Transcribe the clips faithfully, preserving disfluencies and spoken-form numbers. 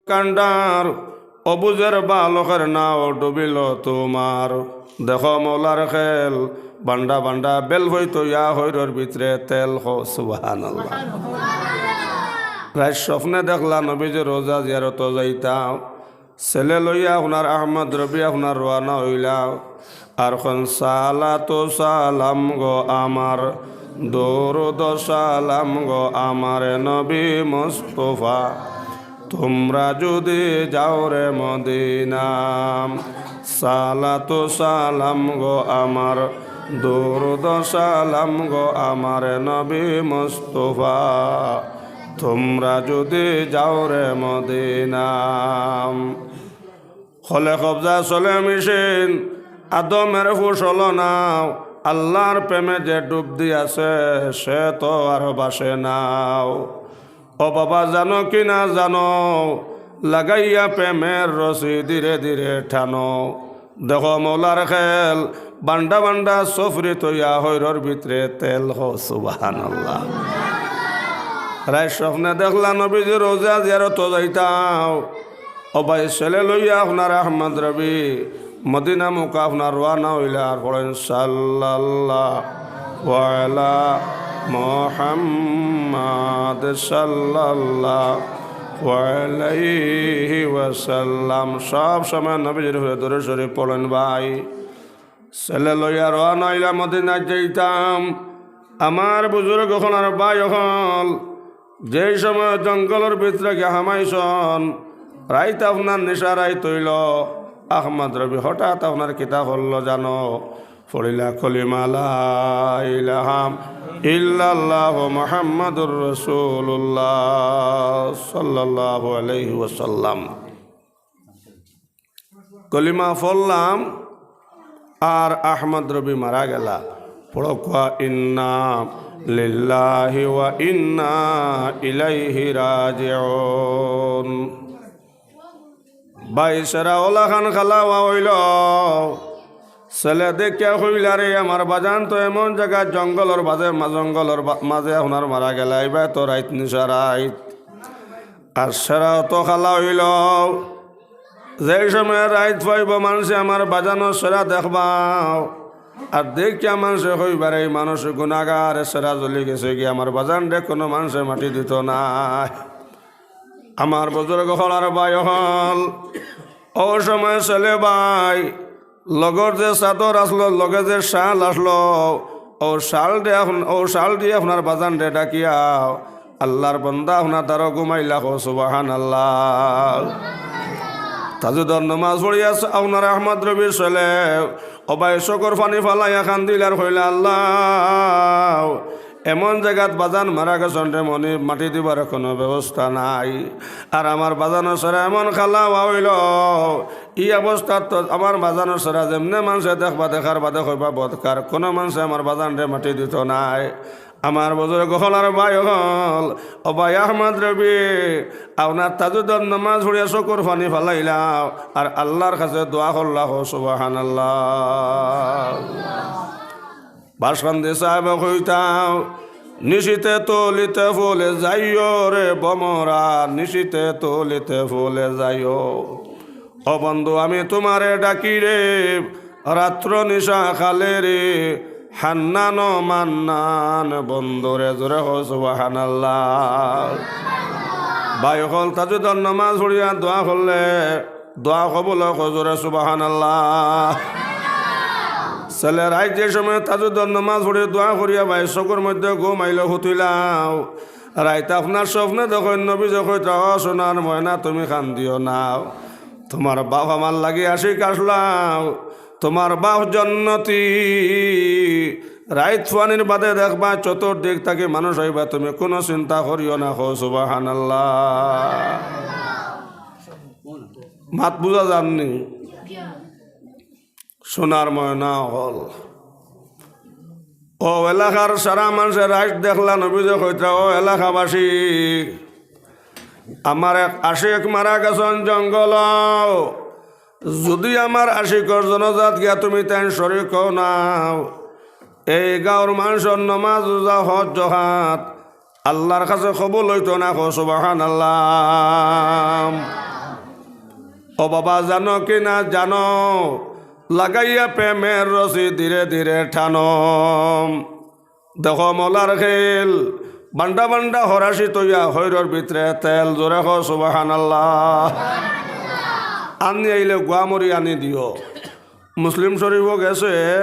কান্ডার, অবুজের বালকের নাও ডুবিল তোমার। দেখো মৌলার খেল, বান্ডা বান্ডা বেলফই তইয়া হইরর ভিতরে তেল। কও সুবহানাল্লাহ। রাইত স্বপ্নে দেখলা নবীজি রোজা জিয়ারত যাইতা, ছেলে লইয়া আপনার আহমদ রবি আপনার রওয়ানা অইলা। আর কইন সালাতু সালাম গো আমার, দুরুদ সালাম গো আমার নবী মুস্তফা, তুমরা যুদি যাও রে মদিনা। সালাতু সালাম গো আমার, দুরুদ সালাম গো আমার নবী মুস্তফা, তুমরা যুদি যাও রে মদিনা। হলে কবজা চলে মেশিন, আদমের ফুসল নাও। আল্লাহর প্রেমে যে ডুব দিয়াছে, সে তো আর বাসে নাও। ও বাবা, জানো কি না জানো, লাগাইয়া প্রেমের রশি ধীরে ধীরে টানো। দেখো মৌলার খেল, বান্ডা বান্ডা সফরি তইয়া হইরর ভিতরে তেল। কও সুবহানাল্লাহ। রাইত স্বপ্নে দেখলা নবীজি রোজা জিয়ারত যাইতাও। ও ভাই, ছেলে লইয়া আপনার আহমদ রবি মদিনা মুখা আপনার রওয়ানা অইলা। আর পড়ইন সাল্লাল্লাহু আলা মুহাম্মাদ সাল্লাল্লাহু আলাইহি ওয়াসাল্লাম। সব সময় নবীজির উপরে দুরুদ শরীফ পড়ইন ভাই। ছেলে লইয়া রওয়ানা অইলা মদিনাত যাইতাম। আমার বুজুর্গ অকল আর ভাই অকল, যেই সময় জঙ্গলর ভিতরে গিয়া হামাইছন, রাইত আপনার নিশা রাইত অইল, আহমদ রবি হঠাৎ আপনার কিতা করল জানো? পড়িলা কলিমা লা ইলাহা ইল্লাল্লাহু মুহাম্মাদুর রাসূলুল্লাহ সাল্লাল্লাহু আলাইহি ওয়াসাল্লাম। কলিমা পড়লাম, আর আহমদ রবি মারা গেলা। পড়ো কওয়া, ইন্না লিল্লাহি ওয়া ইন্না ইলাইহি রাজিউন। ভাই, সেরা অলাখান খালা অইল। ছেলে দেখিয়া কইলা রে, আমার বাজান তো এমন জাগাত জঙ্গলর মাঝে, মা-, জঙ্গলর বা-, মাঝে আপনার মারা গেলা, ইবায় তো রাইত নিশা রাইত। আর সেরা অত খালা অইল, যেই সময় রাইত পাইব, মানষে আমার বাজানর সেরা দেখবা। আর দেখিয়া মানষে কইবা রে, এই মানুষ গুনাগার, সেরা জ্বলি গেছে গি, আমার বাজানরে কুনু মানষে মাটি দিত নায়। আমার বুজুর্গ অকল আর ভাই অকল, অউ সময় ছেলে ভাই, লগর যে চাদর আছলো, লগে যে শাল আছলো, অউ শাল দি আফন-, অউ শাল দি আপনার বাজানরে ঢাকিয়া আল্লার বন্দা আপনার দ্বারো ঘুমাইলা। কও সুবহানাল্লাহ। তাহাজ্জুদর নমাজ পড়িয়া আপনার আহমদ রবির ছেলে, ও ভাই, চকুর পানি ফালাইয়া কান্দিলা আর কইলা, আল্লাহ, এমন জাগাত বাজান মারা গেছন রে, মনি মাটি দিবার কুনু ব্যবস্থা নাই। আর আমার বাজানর সেরা এমন খালা অইল, ই অবস্থাত তো আমার বাজানর সেরা যেমনে মানষে দেখবা, দেখার বাদে কইবা বদকার, কুনু মানষে আমার বাজানরে মাটি দিত নায়। আমার বুজুর্গ অকল আর ভাই অকল, ও ভাই আহমদ রবি, আপনার তাহাজ্জুদর নমাজ পড়িয়া চকুর পানি ফালাইলা আর আল্লার কাছে দোয়া করলা। কও সুবহানাল্লাহ। বাসকান্দি সাহেবে কইতা, নিশিতে তুলিতে ফুলে যাইও রে ভ্রমরা, নিশিতে তুলিতে ফুলে যাইও। ও বন্ধু, আমি তুমারে ডাকি রে, রাত্র নিশা কালে রে, হান্নান ও মান্নান বন্ধুরে। জোরে কও সুবহানাল্লাহ। ভাই অকল, তাহাজ্জুদর নমাজ পড়িয়া দোয়া করলে দোয়া কবুল অয়। কও জোরে সুবহানাল্লাহ। ছেলে রাইত যে সময় তাহাজ্জুদর নমাজ পড়ি দোয়া করিয়া ভাই চকুর মধ্যে ঘুম আইল, হুতিলাও। রাইত আপনার স্বপ্নে দেখইন নবীজি কইতরা, ও সোনার ময়না, তুমি কান্দিও না। তুমার বাপ আমার লাগি আশিক আছলা, তুমার বাপ জন্নতি। রাইত ফুয়ানির বাদে দেখবা চতুর্দিক থাকি মানুষ আইবা, তুমি কুনু চিন্তা করিও না। কও সুবহানাল্লাহ। মাত বুঝা যারনি? সোনার ময়না অকল। অউ এলাকার সারা মানষে রাইত দেখলা নবীজি কইতরা, ও এলাকাবাসী, আমার এক আশিক মারা গেছন জঙ্গলো। যুদি আমার আশিকর জনাজাত গিয়া তুমি তাইন শরিক অও না, এই গাঁওর মানষর নমাজ, রোজা, হজ, জকাত আল্লার কাছে কবুল অইতো না। কও সুবহানাল্লাহ। ও বাবা, জানো কি না জানো, লাগাইয়া প্রেমের রশি ধীরে ধীরে টানো। দেখো মৌলার খেল, বান্ডা বান্ডা হরাশি তৈয়া হইরর ভিতরে তেল। জোরে কও সুবহানাল্লাহ। আনি আইলে গুয়ামরি আনি দিও। মুসলিম শরীফও গেছে,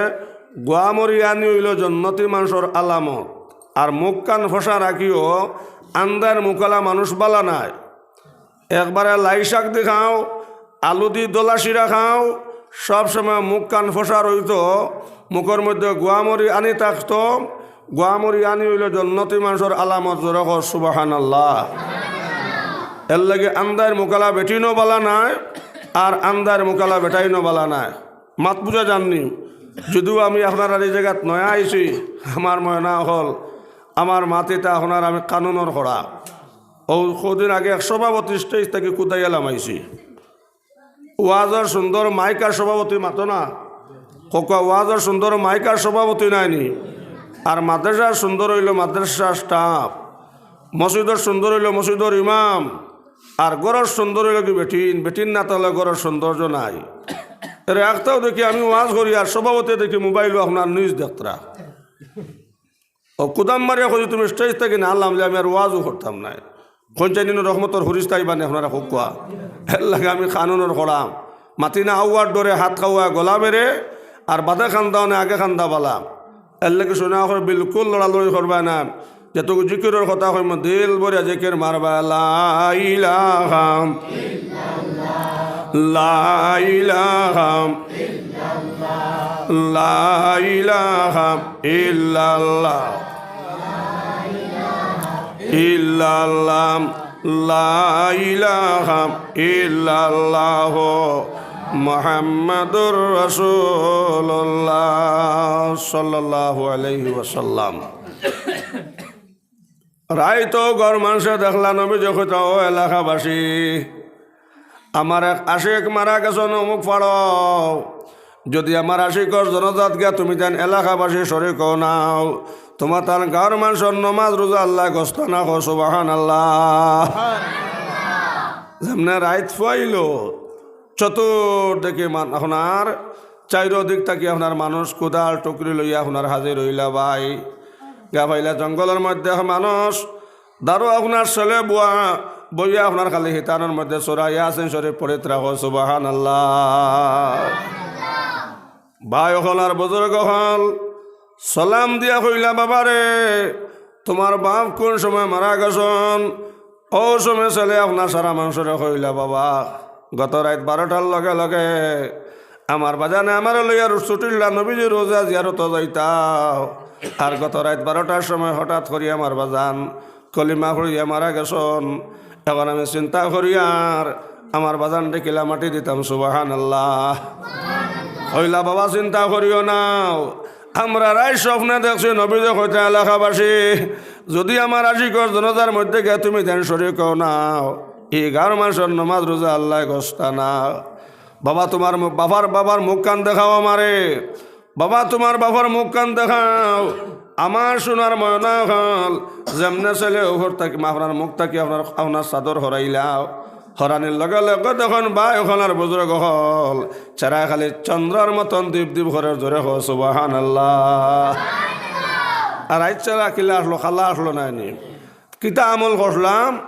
গুয়ামরি আনি অইলো জন্নতি মানষর আলামত। আর মুখ কান ফসা রাখিও, আন্দার মুখালা মানুষ বালা নায়। একবারে লাই শাক দি খাও, আলু দি দলা শিরা খাও, সব সময় মুখ কান ফসা রইতো, মুখর মধ্যে গুয়ামরি আনি থাকতো। গুয়ামরি আনি অইলো জন্নতি মানষর আলামত। জোরে কও সুবহানাল্লাহ। এর লাগি আন্দার মুখালা বেটিনও বালা নায়, আর আন্দার মুখালা বেটাইনও বালা নায়। মাত বুঝা যারনি? যদিও আমি আপনারার এই জাগাত নয়া আইছি, আমার ময়না অকল, আমার মাত ইতা আপনারার আমি কানুনর করা। অউ কদিন আগে এক সভাপতি stage থাকি কুদাইয়া লামাইছি। ওয়াজর সুন্দর মাইক আর সভাপতি মাতো না। কউক্কা, ওয়াজর সুন্দর মাইক আর সভাপতি নায়নি। আর মাদ্রাসার সুন্দর অইলো মাদ্রাসার staff, মসজিদর সুন্দর অইলো মসজিদর ইমাম, আর ঘরর সুন্দর অইলো কি বেটিন, বেটিন না থাকলে ঘরর সৌন্দর্য নাই। এরে একটাও দেখি আমি ওয়াজ করি আর সভাপতি দেখি মোবাইলো আপনার news দেখতরা। ও কুদাম মারিয়া কইছি, "তুমি stage থাকি না লামলে আমি আর ওয়াজও করতাম নায়।" কোন চাইনিন রহমতর ফিরিস্তা আইবা নি আপনারা কউক্কা? এর লাগি আমি কানুনর করা। মাতি না আউয়ার ডরে হাত খাওয়া গলা বেড়ে, আর বাদে কান্দা অনে আগে কান্দা বালা। এর লাগি শুনা করে বিলকুল লড়ালড়ি করবা না। যেটুকু জিকিরর কথা কইমু, দিল ভরিয়া জিকির মারবা। লা ইলাহা, লা ইলাহা, লা ইলাহা ইল্লাল্লাহ, ইল্লাল্লাহ, লা ইলাহা ইল্লাল্লাহ, মুহাম্মাদুর রাসূলুল্লাহ সাল্লাল্লাহু আলাইহি ওয়াসাল্লাম। রাইতো ঘর মানষে দেখলা নবীজি কইতা, "ও এলাকাবাসী, আমার এক আশিক মারা গেছইন অমুক পাড়ো। যদি আমার আশিকর জানাজাত গিয়া তুমি তান এলাকাবাসী শরিক অও না, তুমা তান গাঁওর মানষর নমাজ রোজা আল্লায় গস্তা না।" কও সুবহানাল্লাহ। যেমনে রাইত ফুয়াইলো, চতুর্দিকে মান-, আপনার চাইরো দিক থাকি আপনার মানুষ কুদাল টুকরি লইয়া আপনার হাজির অইলা ভাই। গিয়া পাইলা জঙ্গলর মধ্যে মানুষ দারু আপনার ছেলে বুয়া বইয়া আপনার খালি হিতানর মধ্যে সূরা ইয়াসিন শরিফ পড়িতরা। কও সুবহানাল্লাহ। ভাই অকল আর বুজুর্গ অকল, সালাম দিয়া কইলা, "বাবারে, তুমার বাপ কুন সময় মারা গেছইন?" অউ সময় ছেলে আপনার সারা মানষরে কইলা, "বাবা, গত রাইত বারোটার লগে লগে আমার বাজানে আমারে লইয়া রু-, ছুটিলা নবীজির রোজা জিয়ারতো যাইতাম। আর গত রাইত বারোটার সময় হঠাৎ করি আমার বাজান কলিমা পড়িয়া মারা গেছইন। এখন আমি চিন্তা করিয়ার আমার বাজানরে কিলা মাটি দিতাম।" সুবহানাল্লাহ। কইলা, "বাবা, চিন্তা করিও না, আমরা রাইত স্বপ্নে দেখছি নবীজি কইতা, এলাকাবাসী, যদি আমার আশিকর জানাজার মধ্যে গিয়া তুমি তান শরিক অও না, ই গাঁওর মানষর নমাজ রোজা আল্লায় গস্তা না। বাবা, তুমার মু-, বাবার, বাবার মুখ কান দেখাও আমারে, বাবা, তুমার বাবার মুখ কান দেখাও।" আমার সোনার ময়না অকল, যেমনে ছেলে উপর থাকি, মা, আপনার মুখ থাকি আপনার, আপনার চাদর হরাইলা, হরানির লগে লগে দেখইন ভাই অকল আর বুজুর্গ অকল, চেহারা খালি চন্দ্রর মতন দীপ দীপ করের। জোরে কও সুবহানাল্লাহ। আর আইচ্ছা কিলা আসলো, খালা আসলো নায়নি? কিতা আমল করলাম?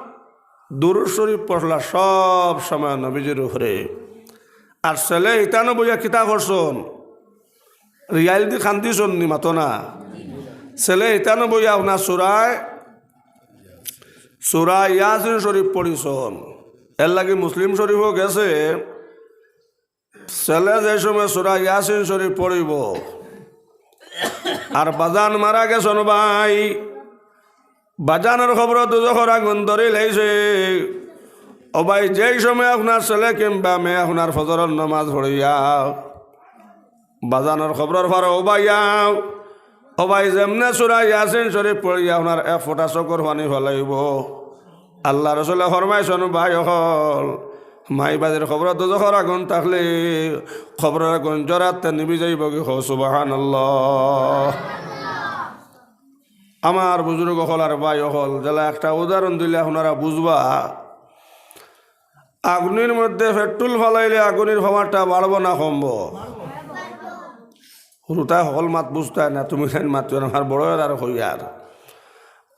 দুরূদ শরিফ পড়লা সব সময় নবীজির উপরে। আর ছেলে হিতানো বইয়া কিতা করছইন? রিয়াইল দি কান্দিছইন নি, মাতো না। ছেলে হিতানো বইয়া আপনার সূরায়, সূরা ইয়াসিন শরিফ পড়িছইন। এর লাগি মুসলিম শরিফও গেছে, ছেলে যে সময় সূরা ইয়াসিন শরিফ পড়িবো, আর বাজান মারা গেছইন ভাই, বাজানর কবরো দুজখর আগুন ধরিলাইছে। ও ভাই, যেই সময় আপনার ছেলে কিংবা মেয়ে আপনার ফজরর নমাজ পড়িয়া বাজানর কবরর পারো উবাইয়া, ও ভাই, যেমনে সূরা ইয়াসিন শরিফ পড়িয়া আপনার এক ফোঁটা চকুর পানি ফালাইবো, আল্লার রসুলে ফরমাইছইন, ভাই অকল, মাই বাজির কবরো দুজখর আগুন থাকলে কবরর আগুন জরাতে নিবি যাইবোগি। কও সুবহানাল্লাহ। আমার বুজুর্গ অকল আর ভাই অকল, যেলা একটা উদাহরণ দিলে আপনারা বুঝবা। আগুনির মধ্যে পেট্রোল ফালাইলে আগুনির পাওয়ারটা বাড়বো না কমবো? হুরুতায় হকল মাত বুঝতায় না, তুমি যেন মাতিও না, আমার বড় আর কইয়ার।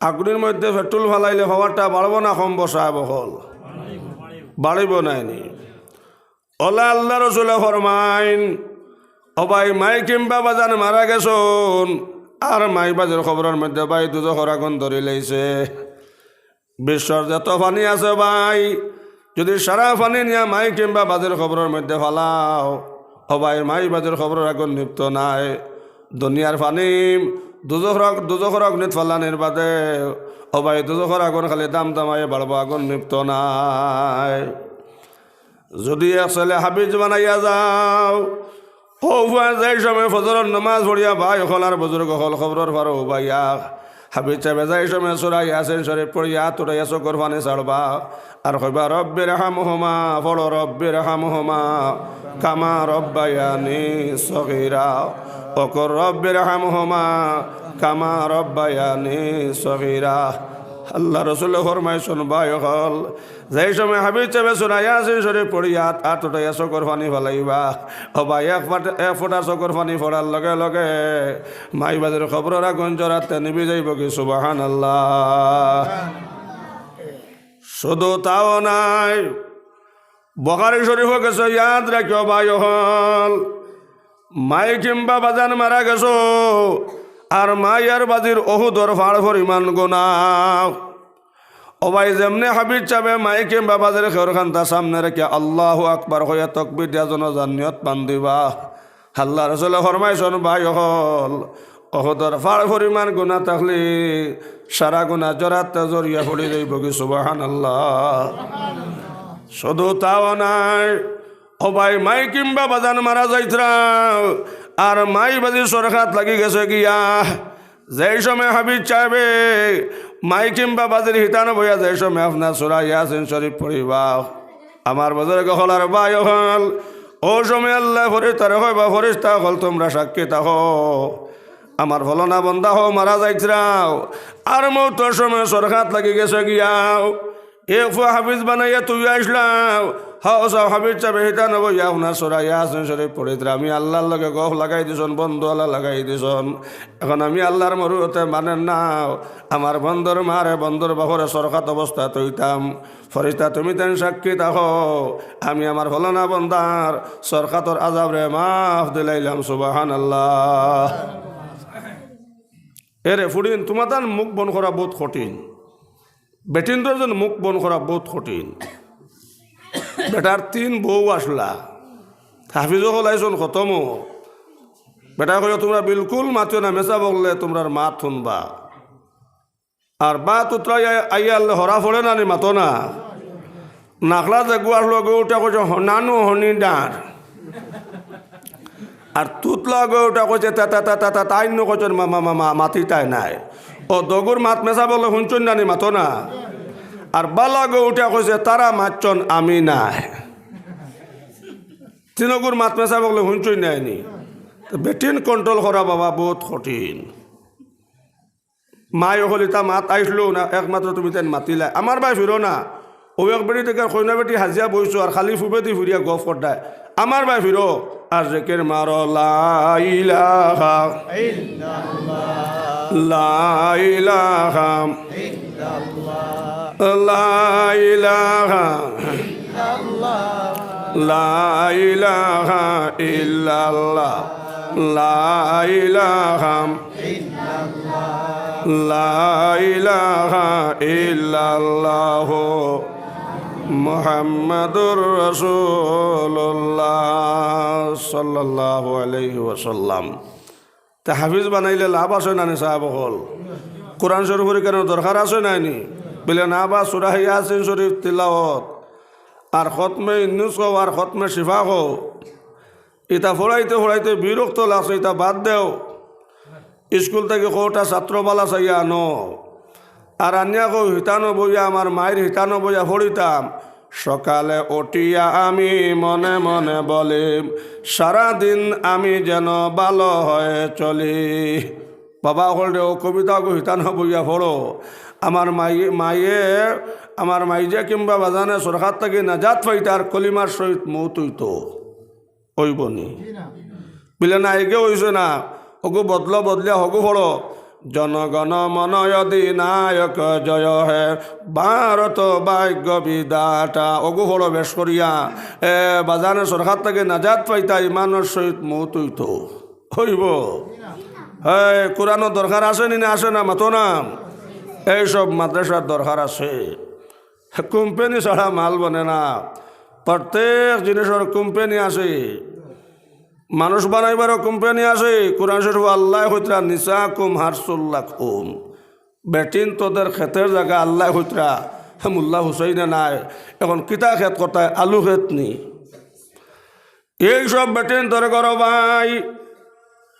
আগুনির মধ্যে পেট্রোল ফালাইলে পাওয়ারটা বাড়বো না কমবো সাব অকল? বাড়িবো নায়নি? অলা আল্লার রসুলে ফরমাইন, ও ভাই, মাই কিংবা বাজান মারা গেছইন, আর মাই বাজির কবরর মধ্যে ভাই দুজখর আগুন ধরিলাইছে। বিশ্বর যত পানি আছে ভাই, যদি সারা পানি নিয়া মাই কিংবা বাজির কবরর মধ্যে ফালাও, ও ভাই, মাই বাজির কবরর আগুন নিভতো নায়। দুনিয়ার পানি দুজখর আগ-, দুজখর আগুনিত ফালানির বাদে, ও ভাই, দুজখর আগুন খালি দাম দামাইয়া বাড়বো, আগুন নিভতো নায়। যদি এক ছেলে হাফিজ বানাইয়া যাও, ও ফুয়া, যেই সময় ফজরর নামাজ পড়িয়া ভাই অকল আর বুজুর্গ অকল কবরর পারো উবাইয়া, হাফিজ সাবে যেই সময় সূরা ইয়াসিন শরীফ পড়িয়া আত উঠাইয়া চকুর পানি ছাড়বা, আর কইবা, "রব্বির হামহুমা", পড়ো, "রব্বির হামহুমা কামা রব্বায়ানি সগীরা", অকর, "রব্বির হামহুমা কামা রব্বায়ানি সগীরা।" আল্লার রসুলে ফরমাইছইন, ভাই অকল, যেই সময় হাফিজ সাবে সূরা ইয়াসিন শরীফ পড়িয়া আত, আত উঠাইয়া চকুর পানি ফালাইবা, ও ভাই, এক ফাট-, এক ফোঁটা চকুর পানি পড়ার লগে লগে মাই বাজির কবরর আগুন জরাতে নিভি যাইবোগি, সুবহানাল্লাহ। শুধু তাও নায়, বুখারী শরীফো গেছে, ইয়াদ রাখিও ভাই অকল, মাই কিংবা বাজান মারা গেছো, আর মাই আর বাজির উহুদর পাহাড় পরিমাণ গুনা। ও ভাই, যেমনে হাফিজ সাবে মাই কিংবা বাজির খেউর খান্তা সামনে রাখিয়া আল্লাহু আকবার কইয়া তকবির দিয়া জনজানিয়ত বান্ধিবা, আল্লার রসুলে ফরমাইছইন, ভাই অকল, উহুদর পাহাড় পরিমাণ গুনা থাকলে সারা গুনা জরাতে জরিয়া পড়ি যাইবোগি, সুবহানাল্লাহ। শুধু তাও নায়, ও ভাই, মাই কিংবা বাজান মারা যাইতরা, আর মাই বাজির সরকাত লাগি গেছে গিয়া, যেই সময় হাফিজ সাবে মাই কিংবা বাজির হিতানো বইয়া যেই সময় আপনার সূরা ইয়াসিন শরীফ পড়িবা, আমার বুজুর্গ অকল আর ভাই অকল, ও সময় আল্লায় ফিরিস্তারে কইবা, "ফিরিস্তা অকল, তুমরা সাক্ষী থাকো, আমার ফলনা বন্দা হউ মারা যাইতরা, আর মউতর সময় সরকাত লাগি গেছে গিয়া, এক ফুয়া হাফিজ বানাইয়া থুইয়া আইছলাম, হউ চাও হাফিজ সাবে হিতানো বইয়া আপনার সূরা ইয়াসিন শরীফ পড়িতরা, আমি আল্লার লগে গফ লাগাই দিছইন, বন্ধুয়ালা লাগাই দিছইন। অখন আমি আল্লার মরহুমতে মানইন না, আমার বন্ধুর মারে, বন্ধুর বাফরে সরকাত অবস্থাত থইতাম। ফিরিস্তা, তুমি তাইন সাক্ষী থাকো, আমি আমার ফলনা বন্দার সরকাতর আজাবরে মাফ দিলাইলাম।" সুবহানাল্লাহ। এরে ফুড়িন, তুমাতান মুখ বন্ধ করা বউত কঠিন। বেটিন্তর যেন মুখ বন্ধ করা বউত কঠিন। বেটার তিন বউ আছলা, হাফিজ অকল আইছইন খতমো। বেটায় কইলো, "তুমরা বিলকুল মাতিও না, মেসাব অকলে তুমরার মাত হুনবা।" আর বা তুতরা আইয়া, আইয়া আইলে হরা পড়ে না নি, মাতো না। নাখলা যেগু আছলো, অগু উঠা কইছে, "হ-, নানু হনি ডার।" আর তুতলা অগু উঠা কইছে, "তা, তা, তা, তা, তা, তাইন নু কইছইন, মা, মা, মা, মা, মাতিতায় নায়।" ও দগুর মাত মেসাব অকলে হুনছইন না নি, মাতো না। আর বালা অগু উঠা কইছে, "তারা মাতছইন, আমি নায়।" তিনগুর মাত মেসাব অকলে হুনছইন না নি। তো বেটিন control করা বাবা বউত কঠিন। মাই অকল ইতা মাত আইছলো না, একমাত্র তুমি তাইন মাতিলায়। আমার বায় ফিরো না। অউ এক বেটি দেখার কইনা বেটি হাজিয়া বইছো আর খালি ফুবেদি ফুরিয়া গফ কররায়। আমার বায় ফিরো। আর জেকের মারো, লা ইলাহা ইল্লাল্লাহ। লা ইলাহা ইল্লাল্লাহ। লা ইলাহা ইল্লাল্লাহ। লা ইলাহা ইল্লাল্লাহ। লা ইলাহা লা ইলাহা ইল্লাল্লাহু মুহাম্মাদুর রাসূলুল্লাহ সাল্লাল্লাহু আলাইহি ওয়াসাল্লাম। তে হাফিজ বানাইলে লাভ আছে না নি সাব অকল? কোরআন শরীফ পড়ি কেনে দরকার আছে না নি? বলে না বা সূরা ইয়াসিন শরীফ তিলাওয়াত আর খতমে ইউনুস কও আর খতমে শিফা কও। ইতা পড়াইতে পড়াইতে বিরক্ত লাগছে, ইতা বাদ দেও। স্কুল থাকি কওটা ছাত্র বালা চাইয়া আনো। আর আনিয়া কও, "হিতানো বইয়া, আমার মাইর হিতানো বইয়া পড়িতাম।" সকালে উঠিয়া আমি মনে মনে বলি, "সারাদিন আমি যেন ভালো হয়ে চলি।" বাবা অকলরে অউ কবিতা অগু হিতানো বইয়া পড়ো। আমার মাইয়ে, মাইয়ে আমার মাইজে কিংবা বাজানে সরকার থাকি নাজাত পাইতা আর কলিমার সহিত মউত অইতো, অইবো নি? বিলে না, এগে অইছে না, অগু বদলো বদলিয়া হগু পড়ো। জনগণ মন অধিনায়ক জয় হে, ভারত ভাগ্য বিধাতা। অগু পড়ো বেশ করিয়া। এ, বাজানে সরকার থাকি নাজাত পাইতা, ইমানর সহিত মউত অইতো, অইবো? হে, কোরআনর দরকার আছে নি না আছে না? মাতো না। এইসব মাদ্রাসার দরকার আছে। কোম্পানি ছাড়া মাল বনে না। প্রত্যেক জিনিসর কোম্পানি আছে। মানুষ বানাইবারও কোম্পানি আছে। কোরআন শরীফ আল্লায় কইতরা, "নিসাকুম হারসুল লাকুম।" বেটিন তোদের খেতের জাগা, আল্লায় কইতরা। মোল্লা হুসাইনে নায়, এখন কিতা খেত করতায়? আলু খেত নি? এইসব বেটিন্তর ঘরো ভাই,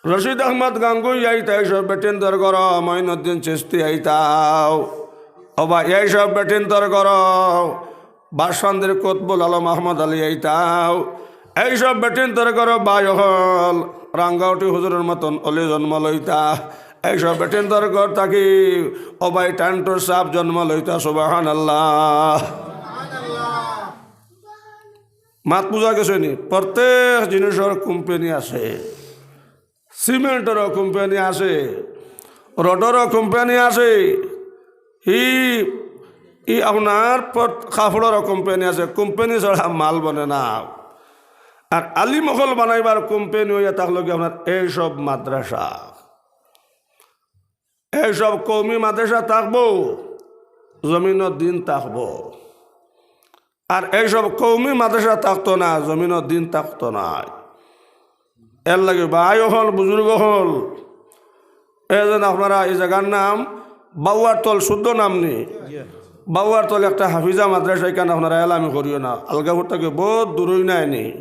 রশিদ আহমদ গাঙ্গুই আইতা, এইসব বেটিন্তর ঘরো মঈনুদ্দিন চিশতি আইতাও। ও ভাই, এইসব বেটিন্তর ঘরো বাসন্দির কুতবুল আলম আহমদ আলী আইতাও। এইসব বেটিন্তর ঘরো ভাই অকল রাঙ্গাউটি হুজুরর মতন অলি জন্ম লইতা। এইসব বেটিন্তর ঘর থাকি ও ভাই টান্টুর সাব জন্ম লইতা। সুবহানাল্লাহ। মাত বুঝা গেছে নি? প্রত্যেক জিনিসর কোম্পানি আছে, সিমেন্টরও কোম্পানি আছে, রডরও কোম্পানি আছে, ই, ই আপনার পত-, কাপড়রও কোম্পানি আছে। কোম্পানি ছাড়া মাল বনে না। আর আলিম অকল বানাইবার কোম্পানি অইয়া থাকলো কি আপনার এইসব মাদ্রাসা। এইসব কওমি মাদ্রাসা থাকবো, জমিনো দিন থাকবো। আর এইসব কওমি মাদ্রাসা থাকতো না, জমিনো দিন থাকতো না। এর লাগি ভাই অকল, বুজুর্গ অকল, এই যেন আপনারা এই জাগার নাম বাউয়ারতল, শুদ্ধ নাম নি? বাউয়ারতল একটা হাফিজা মাদ্রাসা, এখান আপনারা এলামি করিও না, আলগাপুর থাকি বউত দূরই নায় নি।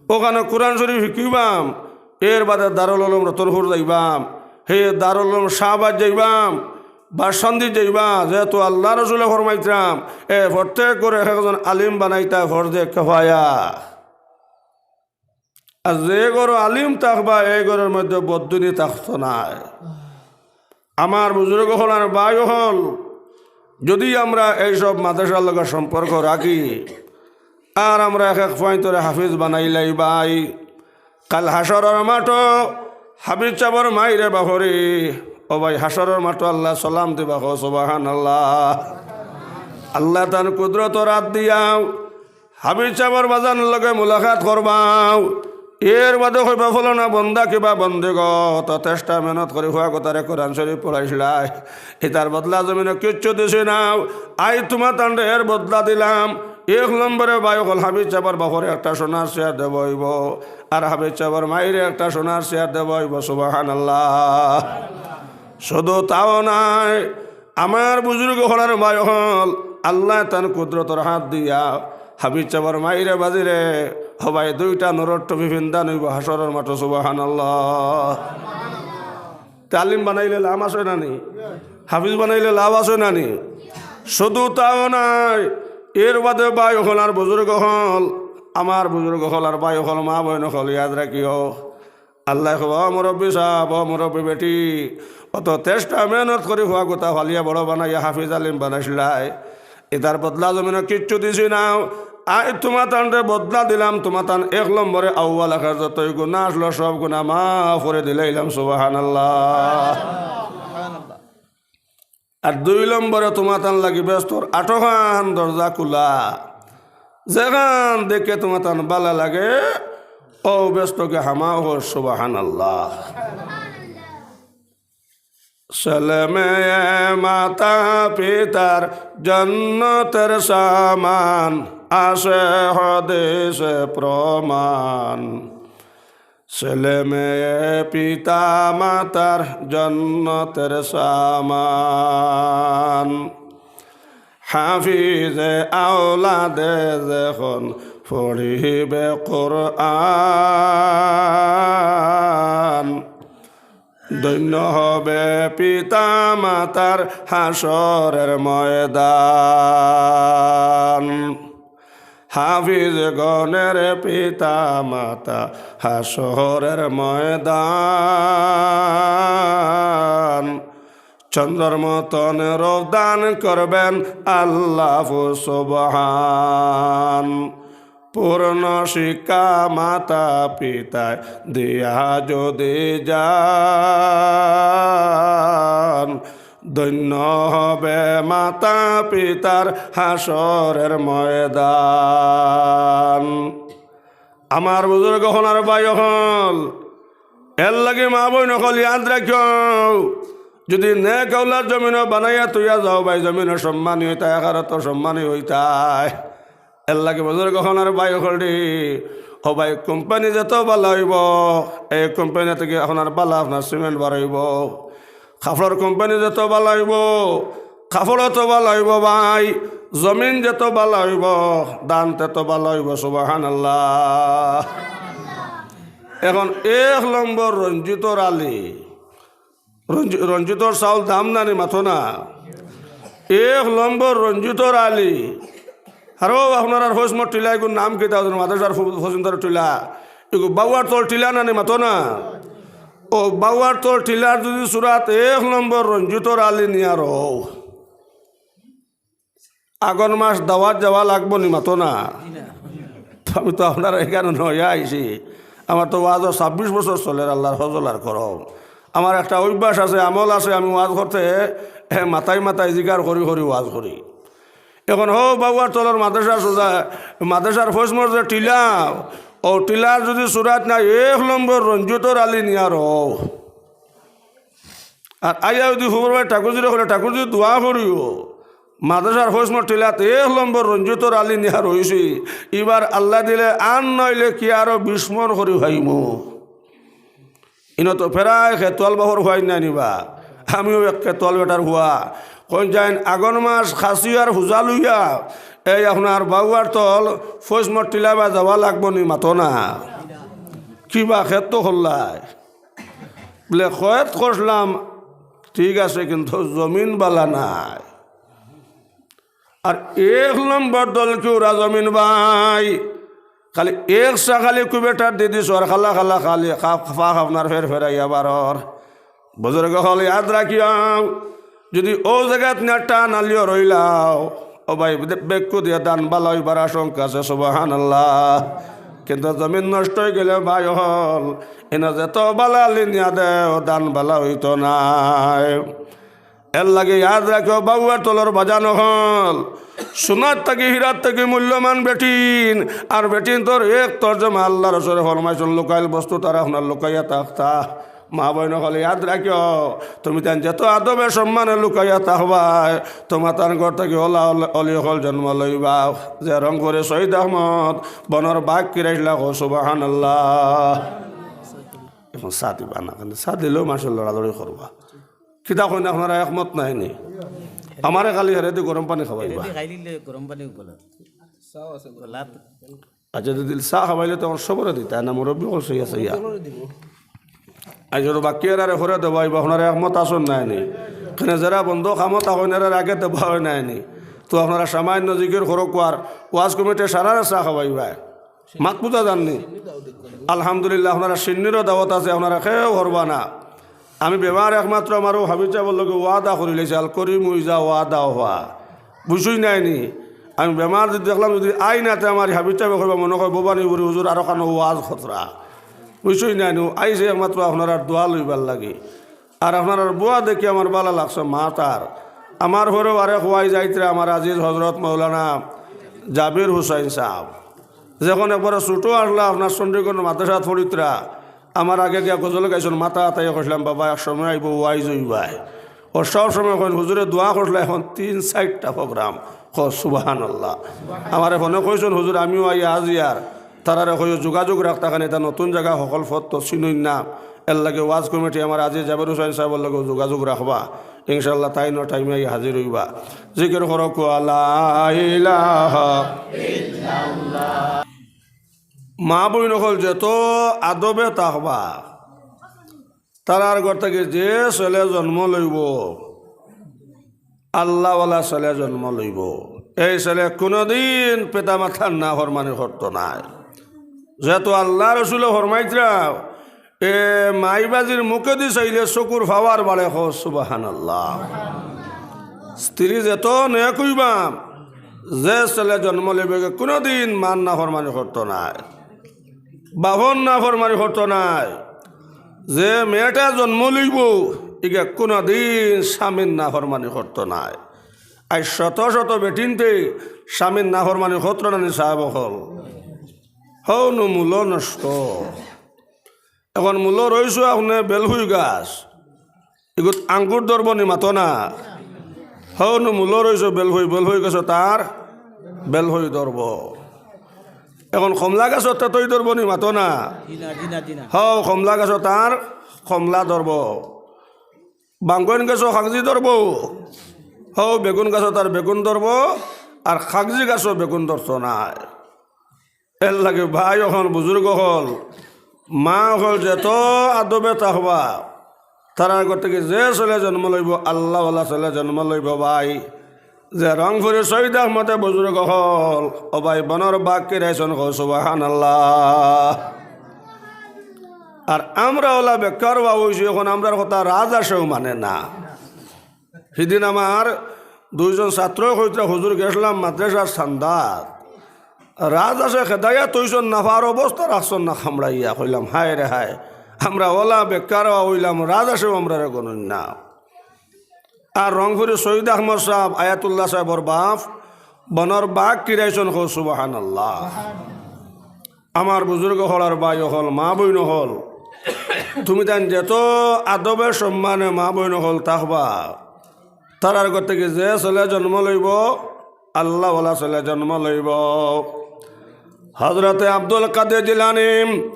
অখানো কোরআন শরীফ হিকিবাম, এর বাদে দারুল উলুম রতনপুর যাইবাম, হে দারুল উলুম শাহবাগ যাইবাম, বাসন্দি যাইবা, যেহেতু আল্লার রসুলে ফরমাইতরাম, এ প্রত্যেক ঘরো এক একজন আলিম বানাইতা ফরজে কেফায়া। আর যে ঘরো আলিম থাকবা, এই ঘরর মধ্যে বদদিনি থাকতো নায়। আমার বুজুর্গ অকল আর ভাই অকল, যদি আমরা এইসব মাদ্রাসার লগে সম্পর্ক রাখি, আর আমরা এক এক পয়েন্টরে হাফিজ বানাইলাই ভাই, কাল হাশরর মাঠো হাফিজ সাবর মাইরে বাফরে, ও ভাই, হাশরর মাঠো আল্লায় সালাম দিবা, কও সুবহানাল্লাহ। আল্লায় তান কুদরতর হাত দিয়াও হাফিজ সাবর বাজানর লগে মুলাকাত করবাও। এর বাদে কইবা, "ফলনা বন্দা কিবা বন্দিগ, অত চেষ্টা মেহনত করি পুয়াগুতারে কোরআন শরীফ পড়াইছলায়, ইতার বদলা জমিনো কিচ্ছু দিছি না। আইজ তুমাতানরে এর বদলা দিলাম।" এক নম্বরে ভাই অকল, হাফিজ সাবর বাফরে একটা সোনার চেয়ার দেওয়া অইবো, আর হাফিজ সাবর মাইরে একটা সোনার চেয়ার দেওয়া অইবো। সুবহানাল্লাহ। শুধু তাও নায়, আমার বুজুর্গ অকল আর ভাই অকল, আল্লায় তান কুদরতর হাত দিয়া হাফিজ সাবর মাইরে বাজিরে, ও ভাই, দুইটা নূরর টুপি ফিন্দান অইবো হাশরর মাঠো। সুবহানাল্লাহ। তে আলিম বানাইলে লাভ আছে না নি? হাফিজ বানাইলে লাভ আছে না নি? শুধু তাও নায়, এর বাদে ভাই অকল আর বুজুর্গ অকল, আমার বুজুর্গ অকল আর ভাই অকল, মা বইন অকল, ইয়াদ রাখিও, আল্লায় কইবা, "ও মুরব্বি সাব, ও মুরব্বি বেটি, অত চেষ্টা মেহনত করি পুয়াগুতা ফালিয়া বড় বানাইয়া হাফিজ আলিম বানাইছলায়, ইতার বদলা জমিনো কিচ্ছু দিছি না। আইজ তুমাতানরে বদলা দিলাম, তুমাতান এক নম্বরে আউয়াল আখের যতই গুনা আছলো, সব গুনা মাফ করি দিলাইলাম।" সুবহানাল্লাহ। আর দুই নম্বরে তুমাতান লাগি বেহেস্তর আটখান দরজা খুলা, যেখান দেখে তুমাতান ভালা লাগে, অউ বেহেস্তকে হামাও। সুবহানাল্লাহ। ছেলে মেয়ে মাতা পিতার জন্নতের সামান, আছে হাদিসে প্রমাণ। ছেলে মেয়ে পিতা মাতার জন্নতের সামান। হাফিজে আওলাদে যখন পড়িবে কোরআন, ধন্য হবে পিতা মাতার হাশরের ময়দান। হাফিজগণের পিতা মাতা হাশরের ময়দান। চন্দ্রর মতন রূপ দান করবেন আল্লাহ সুবহান। পূর্ণ শিক্ষা মাতা পিতায় দিয়া যদি যান, ধন্য হবে মাতা পিতার হাসরের ময়দান। আমার বুজুর্গ অকল আর ভাই অকল, এর লাগি মা বইন অকল ইয়াদ রাখিও, যদি নেক আওলাদ জমিনো বানাইয়া থইয়া যাও ভাই, জমিনো সম্মানী অইতায়, আখেরাতো সম্মানী অইতায়। এর লাগি বুজুর্গ অকল আর ভাই অকল রে, ও ভাই, কোম্পানি যত ভালা অইবো, এই কোম্পানি থাকি আপনার ভালা আপনার সিমেন্ট বার অইবো। কাপড়র কোম্পানি যত ভালা অইবো, কাপড় অত ভালা অইবো ভাই, জমিন যত ভালা অইবো, ধান তত ভালা অইবো। সুবহানাল্লাহ। এখন এক নম্বর রঞ্জিতর আলি, রঞ্জি-, রঞ্জিতর চাউল দাম নানি মাতো না। এক নম্বর রঞ্জিতর আলি। আরো আপনারার ফৈজমর টিলা, এগুর নাম কিতা? মাদ্রাসার ফু-, ফৈজমর টিলা, এগু বাউয়ার তল টিলা নানি মাতো না। ও বাউয়ার তল টিলার যদি চূড়াত এক নম্বর রঞ্জিতর আলি নিয়া রও, আগন মাস দাওয়াত যাওয়া লাগবো নি মাতো না? তো আমি তো আপনারার এখানো নয়া আইছি। আমার তো ওয়াজও ছাব্বিশ বছর চলের আল্লাহর ফজল আর করম। আমার একটা অভ্যাস আছে, আমল আছে, আমি ওয়াজ করতে, এ, মাথায় মাথায় জিকার করি করি ওয়াজ করি। এখন হো বাউয়ার তলর মাদ্রাসার সোজা, মাদ্রাসার ফৈজমর যে টিলা, ও টিলার যদি চূড়াত নাই এক নম্বর রঞ্জিতর আলি নিয়া রও। আর আইয়া যদি হুবর ভাই ঠাকুরজিরে কইলে ঠাকুরজি দোয়া করিও, মাদ্রাসার ফৈজমর টিলাত এক নম্বর রঞ্জিতর আলি নিয়া রইছি, ইবার আল্লাহ দিলে আর নইলে কি আরো বিশ মন করি পাইমু। ইনো তো প্রায় খেতোয়াল বাফর হুয়াইন নায় নি বা, আমিও এক খেতোয়াল বেটার হুয়া। কইন যাইন আগন মাস খাসি আর হুজা লইয়া, এই আপনার বাউয়ার তল ফৈজমর টিলা বা যাওয়া লাগবো নি মাতো না। কিবা খেত তো করলায়। বলে, খেত করলাম, ঠিক আছে, কিন্তু জমিন বালা নায়। আর এক নম্বর দল কিউরা জমিন ভাই, খালি এক সা খালি কুবেটার দি দিছো আর খালা খালা খালি খা-, ফাঁক আপনার ফের ফেরাইয়া বারর। বুজুর্গ অকল ইয়াদ রাখিও, যদি ও জাগাত না টান আলিও রইলাও, ও ভাই, বে-, বেক্কু দিয়া ধান বালা অইবার আশঙ্কা আছে, সুবহানাল্লাহ। কিন্তু জমিন নষ্ট অই গেলে ভাই অকল, ইনো যত বালা আলি নিয়া দেও, ধান বালা অইতো নায়। এর লাগি ইয়াদ রাখিও, বাউয়ার তলর বাজান অকল, সোনার থাকি, হীরার থাকি মূল্যবান বেটিন। আর বেটিনতর এক তর্জমা আল্লাহর রসুলে ফরমাইছইন, লুকাইল বস্তু তারা আপনার লুকাইয়া থাকতা। মা বইন অকল ইয়াদ রাখিও, তুমি তান যত আদবে সম্মানে লুকাইয়া থাকবায়, তোমার তান ঘর থাকি অলা অলি অকল জন্ম লইবা। যে রংপুরে শহীদ আহমদ বনর বাঘ কিরাইছলা, কও সুবহানাল্লাহ। এখন চা দিবা না, কিন্তু চা দিলেও মানষে লড়ালড়ি করবা। কিতা কইন, আপনারা একমত নায় নি? আমারে খালি হেরেদি গরম পানি খাওয়াইবা। হেরেদি খাইলিলে গরম পানি উপলা। আচ্ছা, যদি চা খাওয়াইলে তখন সবরে দিতা না, মুরব্বি অকল সইয়া সইয়া। আজ ওর বাকি আর আরে করে দেবাইবা, আপনারা একমত আছইন নায় নি? কেনে যারা বন্ধ কামো থাকইন, এরার আগে দেবা অয় নায় নি? তো আপনারা সামান্য জিকির করো কুয়ার, ওয়াজ কমিটি সারারে চা খাওয়াইবা। মাত বুঝা যার নি? আলহামদুলিল্লাহ, আপনারা শিন্নিরও দাওয়াত আছে, আপনারা কেউ হরবা না। আমি বেমার একমাত্র আমার অউ হাফিজ সাবর লগে ওয়াদা করিলাইছি, আল করিম ইজা ওয়াদা ওফা। বুঝছইন নায় নি? আমি বেমার যদি দেখলাম, যদি আই না, তে আমার হাফিজ সাবে কইবা, মনো কয়, "বোবানি বুড়ি হুজুর আরো কানো ওয়াজ খতরা।" বুঝছইন নায় নি? আইছি একমাত্র আপনারার দোয়া লইবার লাগি। আর আপনারার বুয়া দেখি আমার বালা লাগছে, মাত আর। আমার পরেও আরেক ওয়াইজ আইতরা আমার আজিজ হজরত মৌলানা জাবির হুসাইন সাব। যখন একবারে ছুটো আছলা, আপনার চণ্ডীগড় মাদ্রাসাত পড়িতরা, আমার আগে গিয়া গজল গাইছইন, মাতা আতাইয়া কইছলাম, "বাবা, এক সময় আইবো, ওয়াইজ অইবায়।" ও সব সময় কইন, "হুজুরে দোয়া করছলা, এখন তিন চাইরটা প্রোগ্রাম।" কও সুবহানাল্লাহ। আমারে ফোনে কইছইন, "হুজুর, আমিও আইয়া হাজির।" তারারে কইও যোগাযোগ রাখতা, কারণ ইটা নতুন জাগা, হকল পথ তো চিনইন না। এর লাগি ওয়াজ কমিটি আমার আজিজ জাবির হুসাইন সাবর লগে যোগাযোগ রাখবা। ইনশাআল্লাহ তাইন টাইমে আইয়া হাজির অইবা। জিকির করো, কও লা ইলাহা। মা বইন অকল যত আদবে থাকবা, তারার ঘর থাকি যে ছেলে জন্ম লইবো, আল্লাহওয়ালা ছেলে জন্ম লইবো, এই ছেলে কুনুদিন পিতা মাতার নাফরমানি করতো নায়। যেহেতু আল্লাহ রসুলে ফরমাইতরা, এ মাইবাজির মুখেদি চাইলে চকুর পাওয়ার বাড়ে, কও সুবহানাল্লাহ। স্ত্রী যেত নেক অইবা, যে ছেলে জন্ম লইবো, ইগে কুনুদিন মার নাফরমানি করতো নায়, বাফর নাফরমানি করতো নায়। যে মেয়েটা জন্ম লইবো, ইগে কুনুদিন স্বামীর নাফরমানি করতো নায়। আইজ শত শত বেটিন্তে স্বামীর নাফরমানি করতো না নি সাব অকল? হউ নু মূলো নষ্ট। এখন মূলো রইছো আপনে বেলফুই গাছ, ইগুত আঙ্গুর ধরবো নি, মাতো না? হউ নু মূলো রইছো বেলফুই, বেলফুই গাছো তার বেলফুই ধরবো। এখন কমলা গাছো তেতই ধরবো নি, মাতো না? জি না, জি না, জি না। হউ কমলা গাছো তার কমলা ধরবো। বাঙ্গন গাছো কাগজি ধরবো, হউ বেগুন গাছো তার বেগুন ধরবো, আর কাগজি গাছো বেগুন ধরতো নায়। এর লাগি ভাই অকল, বুজুর্গ অকল, মা অকল যেত আদবে থাকবা, তারার ঘর থাকি যে ছেলে জন্ম লইবো, আল্লাহওয়ালা ছেলে জন্ম লইবো ভাই। যে রংপুরি শহীদ আহমদে বুজুর্গ অকল, ও ভাই, বনর বাঘ কিরাইছন, কও সুবহানাল্লাহ। আর আমরা অলা বেকার অইছি, এখন আমরার কথা রাজহাঁসেও মানে না। হিদিন আমার দুইজন ছাত্র কইতরা, "হুজুর, গেছলাম মাদ্রাসার চান্দাত, রাজহাঁসে খেদাইয়া থইছন না, পার অবস্থা রাখছন না কামড়াইয়া।" কইলাম, "হায় রে হায়, আমরা অলা বেকার অইলাম, রাজহাঁসেও আমরারে গণইন না।" আর রংপুরি শহীদ আহমদ সাব, আয়াতুল্লাহ সাবর বাফ, বনর বাঘ কিরাইছন, কও সুবহানাল্লাহ। আমার বুজুর্গ অকল আর ভাই অকল, মা বইন অকল, তুমিতাইন যেত আদবে সম্মানে মা বইন অকল থাকবা, তারার ঘর থাকি যে ছেলে জন্ম লইবো, আল্লাহওয়ালা ছেলে জন্ম লইবো। হজরতে আব্দুল কাদের জিলানী,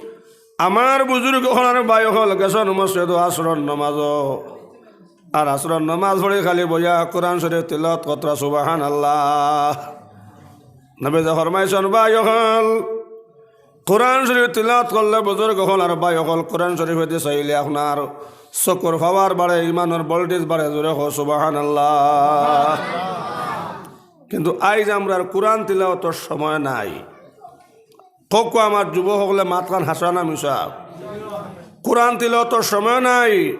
আমার বুজুর্গ অকল আর ভাই অকল, গেছন মসজিদো আছরর নমাজো। আর আছরর নমাজ পড়ি খালি বইয়া কোরআন শরীফ তিলাওয়াত করতরা, সুবহানাল্লাহ। নবীজি ফরমাইছন, ভাই অকল, কোরআন শরীফ তিলাওয়াত করলে বুজুর্গ অকল আর ভাই অকল, কোরআন শরীফেদি চাইলে আপনার চকুর পাওয়ার বাড়ে, ইমানর voltage বাড়ে, জোরে কও সুবহানাল্লাহ। কিন্তু আইজ আমরার কোরআন তিলাওয়াতর সময় নাই। কউক্কা আমার যুবক অকলে, মাতখান হাছা না মিছা? কোরআন তিলাওয়াতর সময় নাই,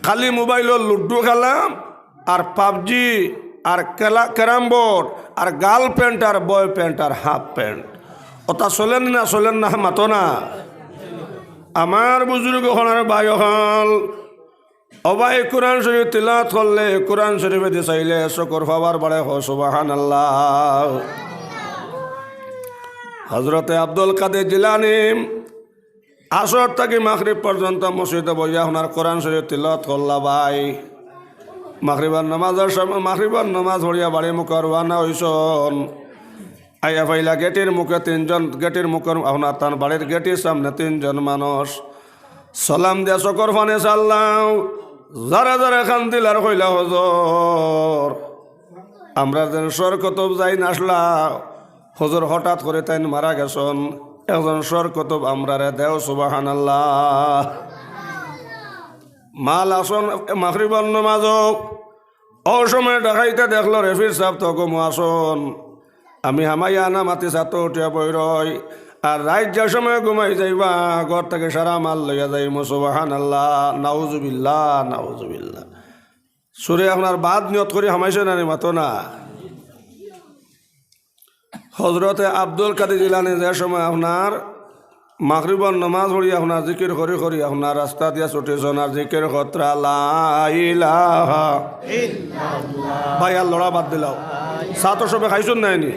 খালি মোবাইলো লুডু খেলা আর পাবজি আর খেলা, ক্যারাম বোর্ড আর গার্লফ্রেন্ড আর বয়ফ্রেন্ড আর হাফ প্যান্ট। অতা চলের না, চলের না, মাতো না। আমার বুজুর্গ অকল আর ভাই অকল, ও ভাই, কোরআন শরীফ তিলাওয়াত করলে, কোরআন শরীফেদি চাইলে চকুর পাওয়ার বাড়ে, কও সুবহানাল্লাহ। হজরতে আব্দুল কাদের জিলানী আছর থাকি মাগরিব পর্যন্ত মসজিদো বইয়া আপনার কোরআন শরীফ তিলাওয়াত করলা ভাই। মাগরিবর নমাজর সময়, মাগরিবর নমাজ পড়িয়া বাড়ি মুখা রওয়ানা অইছন। আইয়া পাইলা গেটর মুখে তিনজন, গেটর মুখর, আপনার তান বাড়ির গেটর সামনে তিনজন মানুষ। সালাম দিয়া চকুর পানি ছাড়লা, জারে জারে কান্দিলা আর কইলা, "হুজুর, আমরার যেন সর কুতুব যাইন আছলা, হুজুর, হঠাৎ করি তাইন মারা গেছন, একজন সর কুতুব আমরারে দেও।" সুবহানাল্লাহ। মাল আছন মাগরিবর নমাজো, অউ সময় ডাকাইতে দেখলো রে পীর সাব তো ঘুমো আছন। আমি হামাইয়া না মাতি ছাতো উঠিয়া বই রই। আর রাইত যে সময় ঘুমাই যাইবা, ঘর থাকি সারা মাল লইয়া যাইমু। সুবহানাল্লাহ, নাউজুবিল্লাহ, নাউজুবিল্লাহ। চুরে আপনার বাদ নিয়ত করি হামাইছে না নি, মাতো না। হজরতে আব্দুল কাদের জিলানী যে সময় আপনার মাগরিবর নমাজ পড়ি আপনার জিকির করি করি আপনার রাস্তা দিয়া ছুটিছন আর জিকির করতরা লা ইলাহা ইল্লাল্লাহ। ভাই, আর লড়া বাদ দিলাও। চা তো সবে খাইছন নায় নি?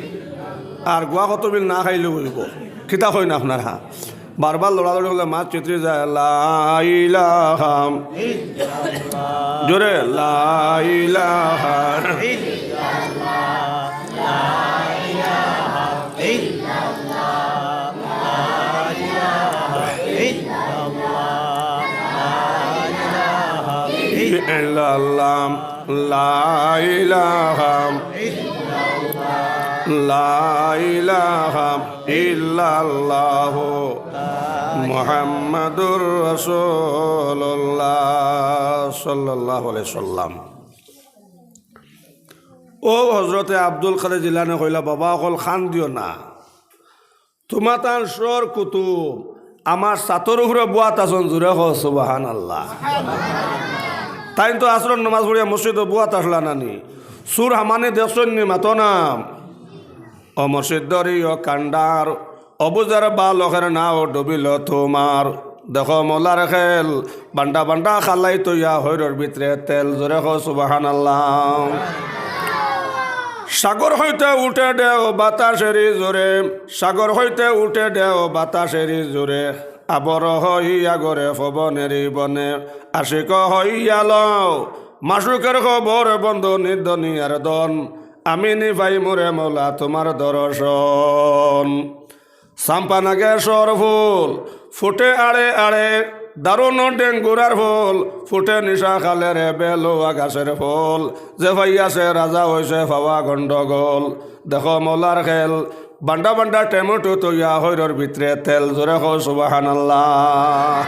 আর গুয়া কত বিল না খাইলে অইবো। কিতা কইন আপনারা? বারবার লড়ালড়ি করলে মাত ছিতরি যায়। লা ইলাহা। জোরে, লা ইলাহা। ইল্লাল্লাহ, লা ইলাহা, লা ইলাহা ইল্লাল্লাহু মুহাম্মাদুর রাসূলুল্লাহ সাল্লাল্লাহু আলাইহি সাল্লাম। ও হজরতে আব্দুল কাদের জিলানী কইলা, "বাবা অকল কান্দিও না, তুমাতান সর কুতুব, আমার ছাতর উপরে বওয়াত আছইন, জোরে কও সুবহানাল্লাহ। তাইন তো আসরর নামাজ পড়িয়া মসজিদো বওয়াত আছলা না নি? চুর হামানি দেখছইন নি? মাতো না। ও মুর্শিদ ধরিও কান্ডার, অবুঝের বালকের নাও ডুবিল তোমার। দেখো মৌলার খেল, বান্ডা বান্ডা খালাই তইয়া হইরর ভিতরে তেল, জোরে কও সুবহানাল্লাহ। সাগর হইতে উঠে ঢেউ বাতাসেরই জোরে, সাগর হইতে উঠে ঢেউ বাতাসেরই জোরে, আবর হইয়া গড়ে পবনেরই বনে, আশিক হইয়া লও মাশুকের খবর, বন্ধু নিদনিয়ার দন, আমি নি পাই মোরে মৌলা তোমার দর্শন। সাম্পানাগে সর ফুল ফুটে আড়ে আড়ে, দারুণ ডেঙ্গুরার ফুল ফুটে নিশা খালের বেলুয়া গাছের ফুল, যে পাইয়াছে রাজা হইছে পাওয়া গন্ডগোল। দেখো মৌলার খেল, বান্ডা বান্ডা টেমুটু তইয়া হইরর ভিতরে তেল, জোরে কও সুবহানাল্লাহ।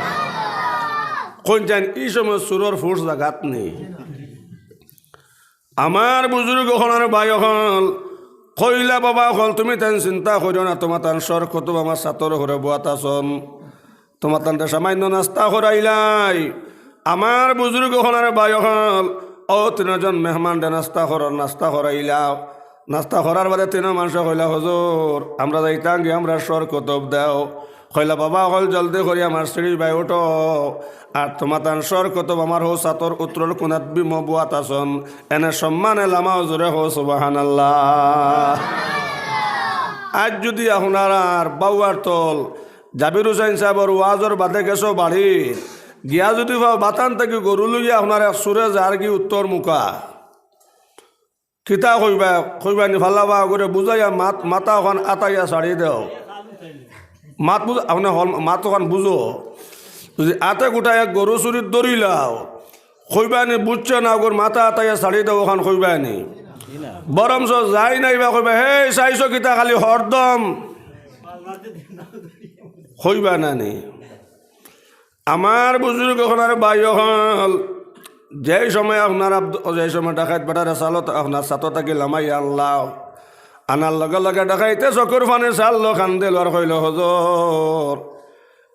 কোন জান ই সময় চুরর ফুস জাগাত নি? আমার বুজুর্গ অকল আর ভাই অকল, কইলা বাবা অকল, তুমি তান চিন্তা করিও না, তোমার তান সর কুতুব আমার ছাতর উপরে বওয়াত আছইন, তোমার তানরে সামান্য নাস্তা করাইলাই। আমার বুজুর্গ অকল আর ভাই অকল, অউ তিনজন মেহমানরে নাস্তা করার, নাস্তা করাইলা। নাস্তা করার বাদে তিনো মানষে কইলা, হুজুর, আমরা যাইতাম গি, আমরার সর কুতুব দেও। কইলা, বাবা অকল, জলদি করি আমার সিঁড়ি বায় উঠো। আর তোমার তান সর কুতুব আমার হউ ছাতর উত্তরর কুনাত বিমো বওয়াত আছইন, এনে সম্মানে লামাও, জোরে কও সুবহানাল্লাহ। আইজ যুদি আপনারার বাউয়ার তল জাবির হুসাইন সাবর ওয়াজর বাদে গেছো বাড়িত, গিয়া যুদি পাও বাতান থাকি গরু লইয়া আপনার এক চুরে যারগি উত্তর মুখা, কিতা কইবা? কইবা নি, ফাল্লা বা করে বুঝাইয়া মাত, মাথা অখান আতাইয়া ছাড়ি দেও। মাত বুঝ-, আপনে হল, মাত অখান বুঝো। যুদি আতে গুটাইয়া গরু চুরিত ধরিলাও, কইবা নি, বুঝছে না, ওগর মাথা আতাইয়া ছাড়ি দেও, অখান কইবা নি? বরঞ্চ যাই নাইবা কইবা, "হে, চাইছো কিতা খালি হরদম?" কইবা না নি? আমার বুজুর্গ অকল আর ভাই অকল, যেই সময় আপনার আব্দ-, যেই সময় ডাকাইত বেটারে ছাতো থা-, আপনার ছাতো থাকি লামাইয়া আনলা, আনার লগে লগে ডাকাইতে চকুর পানি ছাড়লো, কান্দিল আর কইলো, হুজুর,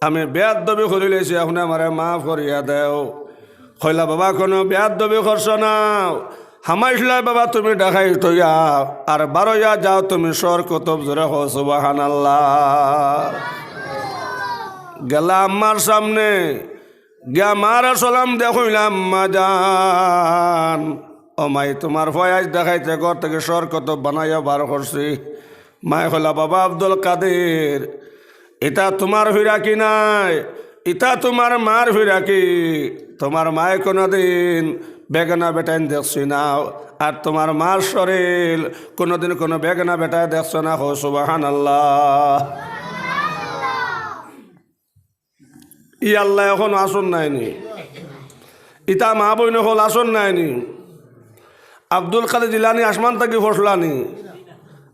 আমি বেয়াদবি করিলাইছি, আপনে আমারে মাফ করিয়া দেও। কইলা, বাবা, কুনু বেয়াদবি করছো না, হামাইছলায় বাবা তুমি ডাকাইত অইয়া, আর বারইয়া যাও তুমি সর কুতুব, জোরে কও সুবহানাল্লাহ। গেলা আম্মার সামনে, গিয়া মারে সালাম দিয়া কইলা, আম্মা জান, ও মাই, তোমার পুয়ায় আইজ ডাকাইতে ঘর থাকি সর কুতুব বানাইয়া বার করছি। মায় কইলা, বাবা আব্দুল কাদির, ইতা তোমার ফিরাকি নায়, ইতা তোমার মার ফিরাকি। তোমার মায় কুনুদিন বেগানা বেটাইন দেখছি না, আর তোমার মার শরীল কুনুদিন কুনু বেগানা বেটায় দেখছে না। কও সুবহানাল্লাহ। ই আল্লাহ অখনো আছইন নায় নি? ইতা মা বইন অকল আছইন নায় নি? আব্দুল কাদির জিলানী আসমান থাকি পড়ছলা নি?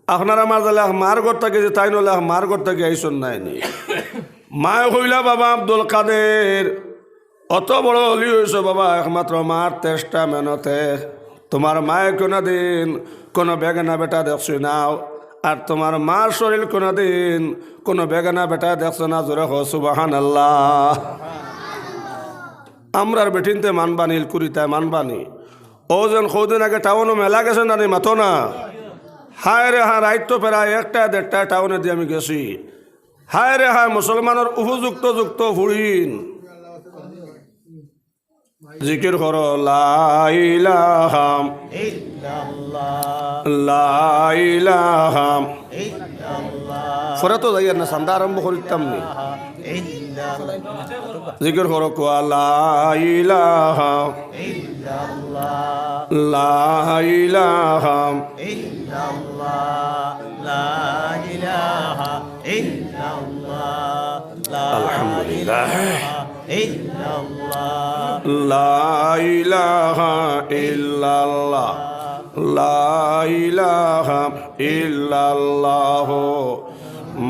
আপনারা মার জালে এক মার ঘর থাকি যে তাইন অইলা এক মার ঘর থাকি আইছইন নায় নি? মায় কইলা, বাবা আব্দুল কাদির, অত বড় অলি অইছো বাবা, একমাত্র মার চেষ্টা মেহনতে। তোমার মায় কুনুদিন কুনু বেগানা বেটা দেখছি না, আর তোমার মার শরীল কুনুদিন কুনু বেগানা বেটায় দেখছে না। জোরে কও সুবহানাল্লাহ। আমরার বেটিন্তে মানবা নি, ইলকুরিতায় মানবা নি? অউ যেন কয়দিন আগে টাউনো মেলা গেছে না নি, মাতো না? হায় রে হায়, রাইত তো প্রায় একটা দেড়টা টাউনেদি আমি গেছি। হায় রে হায়, মুসলমানর উপযুক্ত যুক্ত ফুড়িন। জিকির করো, লা ইলাহা ইল্লাল্লাহ। লা ইলাহা ইল্লাল্লাহ। পরে তো যাইয়ার না, চান্দা আরম্ভ করিতাম নি। ইল্লাল্লাহ। জিকির করো, কও, লা ইলাহা ইল্লাল্লাহ। লা ইলাহা ইল্লাল্লাহ। লা ইলাহা ইল্লাল্লাহ। লা আলহামদুলিল্লাহ। ইলাহা ইল্লাল্লাহ। লা ইলাহা ইল্লাল্লাহ। লা ইলাহা ইল্লাল্লাহ।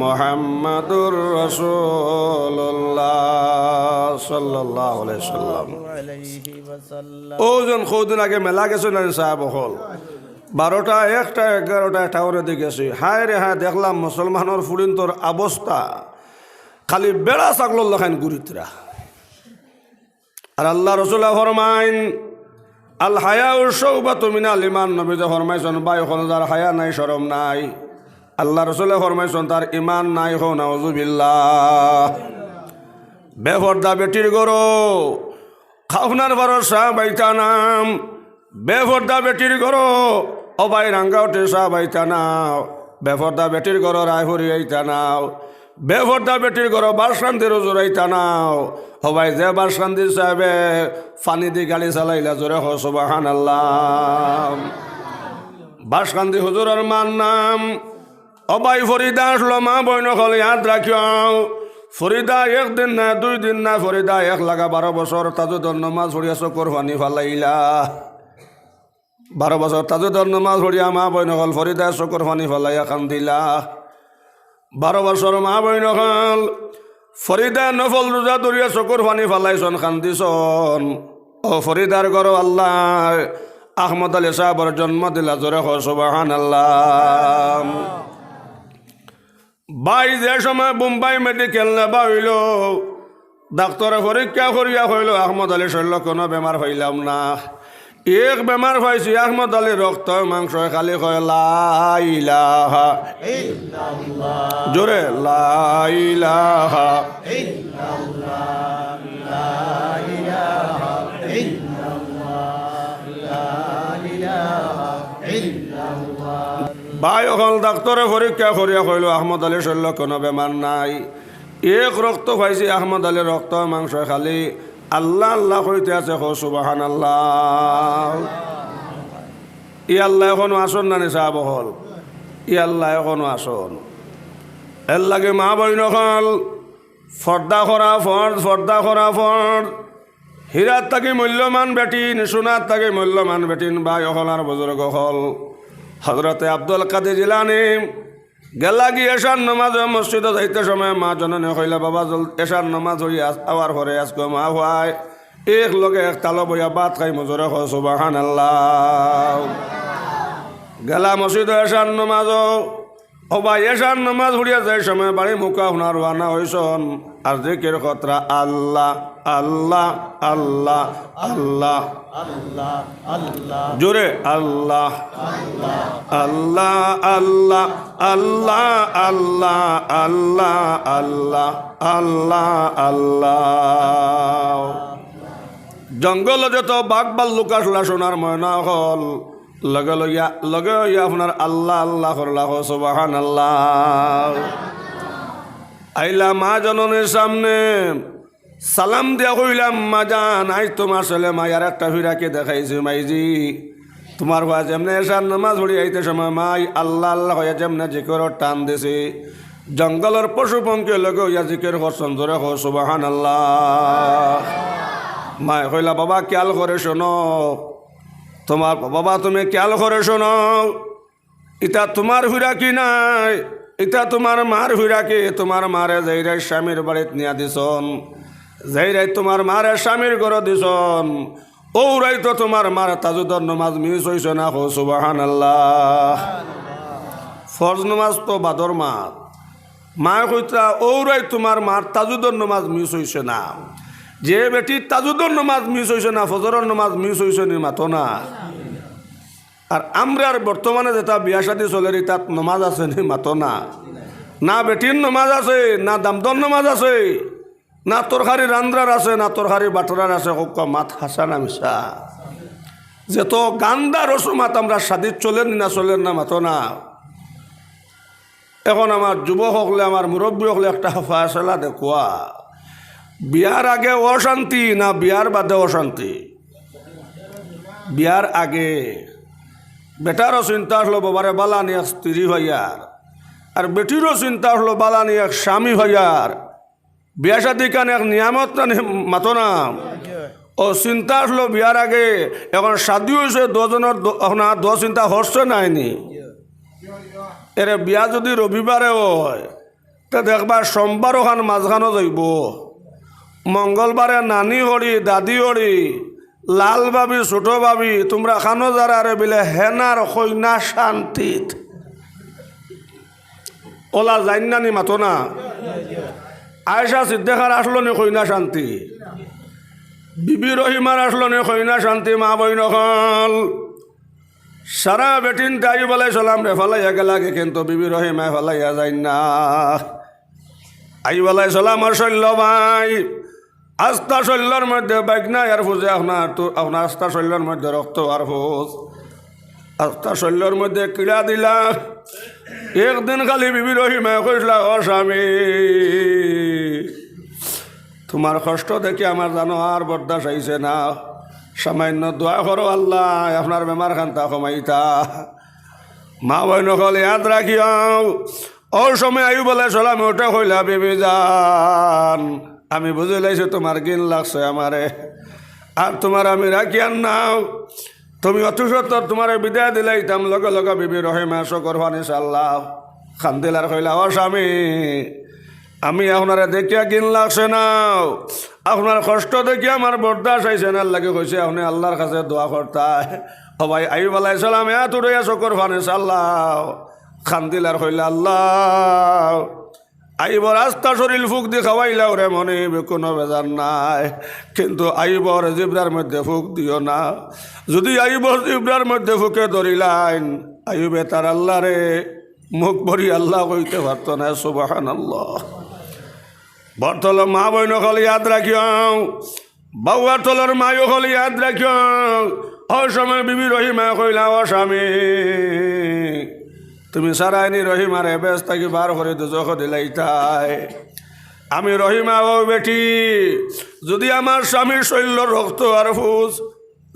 মুহাম্মাদুর রাসূলুল্লাহ সাল্লাল্লাহু আলাইহি ওয়াসাল্লাম। অউ যেন কয়দিন আগে মেলা গেছে না নি সাব অকল? বারোটা, একটা, এগারোটা টাউনেদি গেছি। হায় রে হায়, দেখলাম মুসলমানর ফুড়িন্তর অবস্থা। খালি বেড়া ছাগলর লাখান ঘুরিতরা। আর আল্লার রসুলে ফরমাইন, "আল হায়াউ শুবাতুম মিনাল ঈমান।" নবীয়ে ফরমাইছইন, ভাই অকল, যার হায়া নাই, শরম নাই, আল্লার রসুলে ফরমাইছইন, তার ঈমান নাই। কও নাউজুবিল্লাহ। বেপর্দা বেটির ঘরো খাওনার পরো চা বাইতা না। বেপর্দা বেটির ঘরো, ও ভাই, রাঙ্গাউটে চা বাইতা না। বেপর্দা বেটির ঘরো রায় ফুরি আইতা না। বেপর্দা বেটির ঘরো বাসকান্দির হুজুর আইতা না। ও ভাই, যে বাসকান্দি সাবে পানি দি গাড়ি চালাইলা, জোরে কও সুবহানাল্লাহ। বাসকান্দি হুজুরর মার নাম। ও ভাই, ফরিদা আছলো, মা বইন অকল, ইয়াদ রাখিও। ফরিদা একদিন না, দুই দিন না, ফরিদা এক লাগা বারো বছর তাজুদর নমাজ পড়িয়া চকুর পানি ফালাইলা। বারো বছর তাজুদর নমাজ পড়িয়া মা বইন অকল ফরিদায় চকুর পানি ফালাইয়া কান্দিলা। বারো বছর মা বইন অকল ফরিদায় নফল রোজা ধরিয়া চকুর পানি ফালাইছইন, কান্দিছইন। ও ফরিদার ঘরো আল্লায় আহমদ আলী সাবর জন্ম দিলা, জোরে কও সুবহানাল্লাহ। ভাই, যে সময় বোম্বাই মেডিকেল নেবা অইলো, ডাক্তরে পরীক্ষা করিয়া কইলো, "আহমদ আলীর শরীলো কুনু বেমার পাইলাম না।" এক বেমার পাইছি, আহমদ আলীর রক্ত মাংস খালি। কয়, "লা ইলাহা ইল্লাল্লাহ।" জোরে, "লা ইলাহা ইল্লাল্লাহ, লা ইলাহা ইল্লাল্লাহ, লা ইলাহা ইল্লাল্লাহ।" ভাই অকল, ডাক্তরে পরীক্ষা করিয়া কইলো, "আহমদ আলীর শরীলো কুনু বেমার নাই।" এক রক্ত পাইছি, আহমদ আলীর রক্ত মাংস খালি। আল্লাহ আল্লাহ কইতে আছে, কও সুবহানাল্লাহ। ই আল্লাহ অখনো আছইন না নি সাব অকল? ই আল্লাহ অখনো আছইন। এরলাগি মা বইন অকল, পর্দা করা ফরজ, পর্দা করা ফরজ। হীরার থাকি মূল্যবান বেটিন, সোনার থাকি মূল্যবান বেটিন, ভাই অকল আর বুজুর্গ অকল। হযরতে আব্দুল কাদির জিলানী গেলাগি এশার নমাজো মসজিদো যাইতে সময় মা জননী কইলা, "বাবা, জল-, এশার নমাজ পড়ি আস-, আওয়ার পরে আইজকু মা পুয়ায় এক লগে এক তালো বইয়া ভাত খাইমু।" জোরে কও সুবহানাল্লাহ। গেলা মসজিদো এশার নমাজো, ও ভাই, এশার নমাজ পড়িয়া যে সময় বাড়ি মুখা হুনা রওয়ানা অইছইন, আর জিকির করতরা আল্লাহ, আল্লাহ, আল্লাহ, আল্লাহ, আল্লাহ, আল্লাহ। জোরে আল্লাহ, আল্লাহ, আল্লাহ, আল্লাহ, আল্লাহ, আল্লাহ, আল্লাহ, আল্লাহ। জঙ্গলো যত বাঘ ভাল্লুক আছলা, সোনার ময়না অকল, লগে লইয়া, লগে অইয়া আপনার আল্লাহ আল্লাহ করলা, কও সুবহানাল্লাহ। আইলা মা জননীর সামনে, সালাম দিয়া কইলা, "আম্মা জান, আইজ তুমার ছেলে মাই আরেকটা ফিরাকি দেখাইছে মাইজি। তুমার পুয়া যেমনে এশার নমাজ পড়ি আইতে সময় মাই আল্লাহ আল্লাহ কইয়া যেমনে জিকিরর টান দিছে, জঙ্গলর পশু পঙ্খী লগে অইয়া জিকির করছইন।" জোরে কও সুবহানাল্লাহ। মায় কইলা, "বাবা, খিয়াল করি হুনো, তুমার, বাবা, তুমি খিয়াল করি হুনো, ইতা তুমার ফিরাকি নায়, ইতা তুমার মার ফিরাকি। তুমার মারে যেইরাইত স্বামীর বাড়িত নিয়া দিছইন, যেইরাইত তুমার মারে স্বামীর ঘরো দিছইন, অউ রাইতো তুমার মার তাজুদর নমাজ মিস অইছে না।" কও সুবহানাল্লাহ। ফরজ নমাজ তো বাদর মাত। মায় কইতরা, "অউ রাইত তুমার মার তাজুদর নমাজ মিস অইছে না।" যে বেটির তাজুদর নমাজ মিস অইছে না, ফজরর নমাজ মিস অইছে নি, মাতো না। আর আমরার বর্তমানে যেতা বিয়া শাদি চলের, ইতাত নমাজ আছে নি, মাতো না। না বেটির নমাজ আছে, না দামদর নমাজ আছে, না তরকারি রান্দ্রার আছে, না তরকারি বাটরার আছে। কউক্কা, মাত হাছা না মিছা? যেত গান্দা রসুমাত আমরার শাদিত চলের নি না, চলের না, মাতো না। অখন আমার যুবক অকলে, আমার মুরব্বি অকলে একটা ফয়সালা দেখউক্কা, বিয়ার আগে অশান্তি না বিয়ার বাদে অশান্তি? বিয়ার আগে বেটারও চিন্তা আছলো বাবারে বালা নি এক স্ত্রী পাইয়ার, আর বেটিরও চিন্তা আছলো বালা নি এক স্বামী পাইয়ার। বিয়া শাদি খান এক নিয়ামত না নি, মাতো না? অউ চিন্তা আছলো বিয়ার আগে, অখন শাদি অইছে, দুইজনর দ-, অখন আর দু চিন্তা করছে নায় নি? এরে বিয়া যুদি রবিবারে অয়, তে দেখবা সোমবার অখান মাঝখানো যাইবো। মঙ্গলবারে নানি হড়ি, দাদি হড়ি, লাল ভাবি, ছোট ভাবি, তুমরা খানো যারা রে বিলে হেনার কইনা শান্তিত। অলা যাইন না নি, মাতো না? আয়েশা সিদ্দিকার আছলো নি কইনা শান্তি? বিবি রহিমার আছলো নি কইনা শান্তি? মা বইন অকল, সারা বেটিন্তে আইয়ুব আলাইহিস সালামরে ফালাইয়া গেলাগি, কিন্তু বিবি রহিমায় ফালাইয়া যাইন না। আইয়ুব আলাইহিস সালামর শৈল্য ভাই, আস্তা শৈল্যর মধ্যে বাইগনা আর ফুজে আপনার তু-, আপনার আস্তা শৈল্যর মধ্যে রক্ত আর ফুজ, আস্তা শৈল্যর মধ্যে কিড়া দিলা। একদিন খালি বিবি রহিমায় কইছলা, "ও স্বামী, তুমার কষ্ট দেখি আমার জানো আর বরদাস্ত অইছে না, সামান্য দোয়া করো আল্লায় আপনার বেমার খান্তা কমাইতা।" মা বইন অকল ইয়াদ রাখিও, অউ সময় আইয়ুব আলাইহিস সালামে উঠে কইলা, "বিবি জান, আমি বুঝিলাইছি তুমার ঘিন লাগছে আমারে, আর তুমারে আমি রাখিয়ার নায়। তুমি অতি সত্বর তুমারে বিদায় দিলাইতাম।" লগে লগে বিবি রহিমায় চকুর পানি ছাড়লা, কান্দিলা আর কইলা, "ও স্বামী, আমি আপনারে দেখিয়া ঘিন লাগছে না, আপনার কষ্ট দেখিয়া আমার বরদাস্ত অইছে না, এরলাগি কইছি আপনে আল্লার কাছে দোয়া করতা।" ও ভাই, আইয়ুব আলাইহিস সালামে আত উঠাইয়া চকুর পানি ছাড়লা, কান্দিলা আর কইলা, "আল্লা, আইয়ুবর আস্তা শরীল ফুক দি খাওয়াইলাও রে মনিব, কুনু বেজার নাই, কিন্তু আইয়ুবর জিব্রার মধ্যে ফুক দিও না। যুদি আইয়ুবর জিব্রার মধ্যে ফুকে ধরিলাইন, আইয়ুবে তার আল্লারে মুখ ভরি আল্লা কইতে পারতো না।" সুবহানাল্লাহ। বড় তলর মা বইন অকল ইয়াদ রাখিও, বাউয়ার তলর মাই অকল ইয়াদ রাখিও। অউ সময় বিবি রহিমায় কইলা, "ও স্বামী, তুমি চাইরায়নি রহিমারে বেহেস্ত থাকি বার করি দুজখো দিলাইতায়? আমি রহিমা অউ বেটি, যুদি আমার স্বামীর শৈল্যর রক্ত আর ফুজ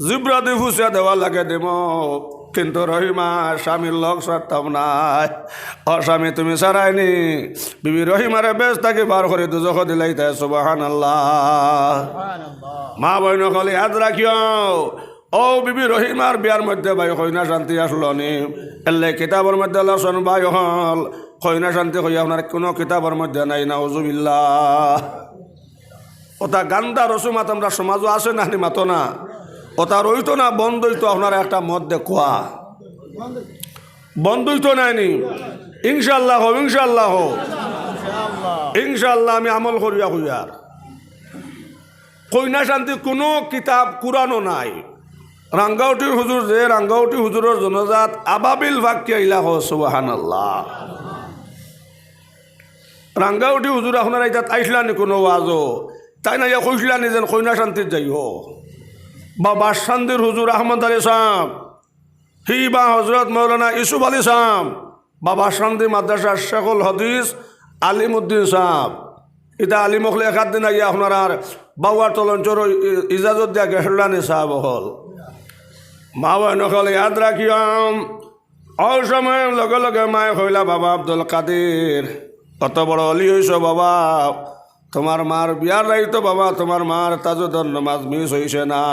জিব্রা দি ফুছিয়া দেওয়া লাগে দিমু, কিন্তু রহিমা স্বামীর লগ ছাড়তাম নায়। ও স্বামী, তুমি চাইরায়নি বিবি রহিমারে বেহেস্ত থাকি বার করি দুজখো দিলাইতায়।" সুবহানাল্লাহ। মা বইন অকল ইয়াদ রাখিও, অউ বিবি রহিমার বিয়ার মধ্যে ভাই কইনা শান্তি আছলো নি? এরলাগি কিতাবর মধ্যে লেখছইন ভাই অকল, কইনা শান্তি কইয়া আপনার কুনু কিতাবর মধ্যে নাই, নাউজুবিল্লাহ। অতা গান্দা রসুমাত আমরার সমাজো আছে না নি, মাতো না? অতা রইতো না, বন্ধ অইতো, আপনারা একটা মত দেখউক্কা। বন্ধ অইতো নায় নি? ইনশাআল্লাহ কও, ইনশাআল্লাহ কও। ইনশাআল্লাহ আমি আমল করিয়া কইয়ার। কইনা শান্তি কুনু কিতাব কুরআনো নাই। রাঙ্গাউটি হুজুর যে, রাঙ্গাউটি হুজুরর জনাজাত আবাবিল ফাক্কি আইলা কও, সুবহানাল্লাহ। রাঙ্গাউটি হুজুর আপনারা ইতাত আইছলা নি কুনু ওয়াজো? তাইন আইয়া কইছলা নি যেন কইনা শান্তিত যাইও? বা বাসকান্দির হুজুর আহমদ আলী সাব, হি বা হজরত মৌলানা ইউসুফ আলী সাব, বা বাসকান্দি মাদ্রাসার শেখুল হাদিস আলিম উদ্দিন সাব, ইতা আলিম অকলে এক আধ দিন আগে আপনারার বাউয়ার তলঞ্চর ই-, ইজাজত দিয়া গেছলা নি সাব অকল। মা বইন অকল ইয়াদ রাখিও, অউ সময় লগে লগে মায়ে কইলা, "বাবা আব্দুল কাদির, অত বড় অলি অইছো বাবা, তুমার মার বিয়ার রাইতো বাবা, তুমার মার তাহাজ্জুদর নমাজ মিস অইছে না।"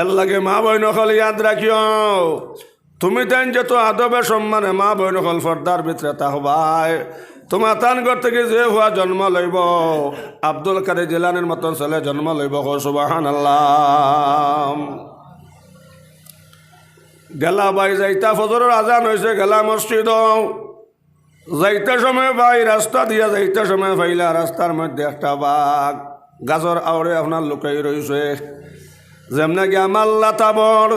এরলাগি মা বইন অকল ইয়াদ রাখিও, তুমি তাইন যত আদবে সম্মানে মা বইন অকল পর্দার ভিতরে থাকবায়, তুমার তান ঘর থাকি যে পুয়া জন্ম লইবো, আব্দুল কাদির জিলানীর মতন ছেলে জন্ম লইবো, কও সুবহানাল্লাহ। গেলা ভাই যাইতা, ফজরর আজান অইছে, গেলা মসজিদো। যাইতা সময় ভাই রাস্তা দিয়া যাইতা সময় পাইলা রাস্তার মধ্যে একটা বাঘ গাছর আওরে আপনার লুকাই রইছে। যেমনে গিয়া মারলা থাবড়,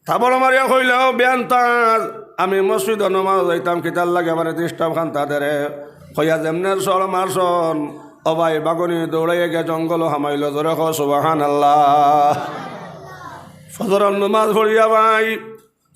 থাবড় মারিয়া কইলা, "ও বেয়ান্তাজ, আমি মসজিদো নমাজ যাইতাম, কিতার লাগি আমারে disturb খান্তা দেরে?" কইয়া যেমনে চড় মারছইন, ও ভাই বাঘনি দৌড়াইয়া গিয়া জঙ্গলো হামাইলো। জোরে কও সুবহানাল্লাহ। ফজরর নমাজ পড়িয়া ভাই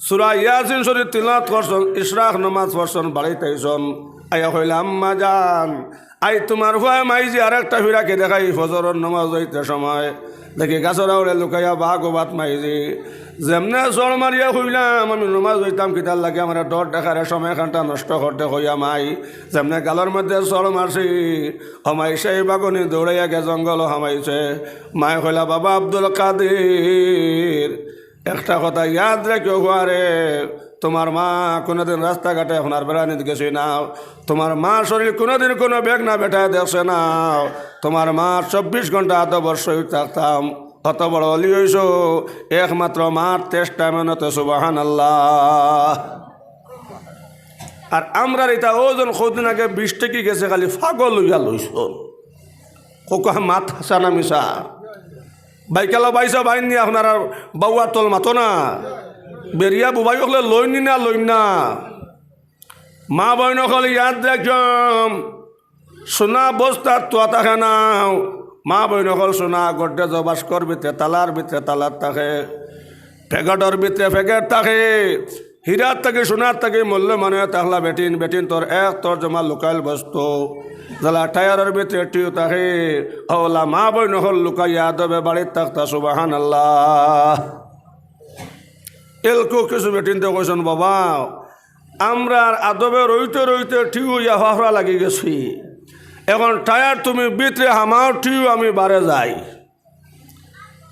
সূরা ইয়াসিন শরীফ তিলাওয়াত করছইন, ইশরাক নমাজ পড়ছইন, বাড়িত আইছইন, আইয়া কইলা, "আম্মা জান, আইজ তুমার পুয়ায় মাইজি আরেকটা ফিরাকি দেখাই, ফজরর নমাজ অইতে সময় দেখি গাছর আওরে লুকাইয়া বাঘ অবাত মাইজি।" যেমনে চড় মারিয়া কইলাম, "আমি নমাজ যাইতাম, কিতার লাগি আমারে ডর দেখারে সময় খান্তা নষ্ট করতে?" কইয়া মাই যেমনে গালর মধ্যে চড় মারছি, ও মাই সেই বাঘনি দৌড়াইয়া গিয়া জঙ্গলো হামাইছে। মায়ে কইলা, "বাবা আব্দুল কাদির, একটা কথা ইয়াদ রাখিও পুয়ারে, তুমার মা কুনুদিন রাস্তাঘাটে আপনার বেড়ানিত গেছে না, তুমার মার শরীর কুনুদিন কুনু বেগনা বেটায় দেখছে না, তুমার মার চব্বিশ ঘন্টা আদবর সহিত থাকতাম, অত বড় অলি অইছো, একমাত্র মার তেষ্টা মেনতে।" সুবহানাল্লাহ। আর আমরার ইতা অউ যেন কয়দিন আগে বিশ টেকি গেছে, খালি পাগল অইয়া লইছইন। কউক্কা মাত হাছা না মিছা? বাইকালা বাইসা বাইন নি আপনারার বাউয়ার তল মাতো না? বেরিয়া বুবাই অকলে লইন নি না লইন না? মা বইন অকল ইয়াদ রাখিও, সোনা বস্তাত থুয়া থাকে না। মা বইন অকল সোনা গড্রেজো বাস্কর ভিতরে, তালার ভিতরে তালা থাকে, প্যাকেটর ভিতরে প্যাকেট থাকে। হীরার থাকি সোনার থাকি মূল্যবান অইয়া থাকলা বেটিন, বেটিনতর এক তর্জমা লুকাইল বস্তু। যেলা টায়ারর ভিতরে টিউ থাকে, অউলা মা বইন অকল লুকাইয়া আদবে বাড়িত থাকতা, সুবহানাল্লাহ। এলকু কিছু বেটিন্তে কইছইন, "বাবা, আমরার আদবে রইতে রইতে টিউ অইয়া ফাফড়া লাগি গেছি। এখন টায়ার তুমি ভিতরে হামাও, টিউ আমি বারে যাই।"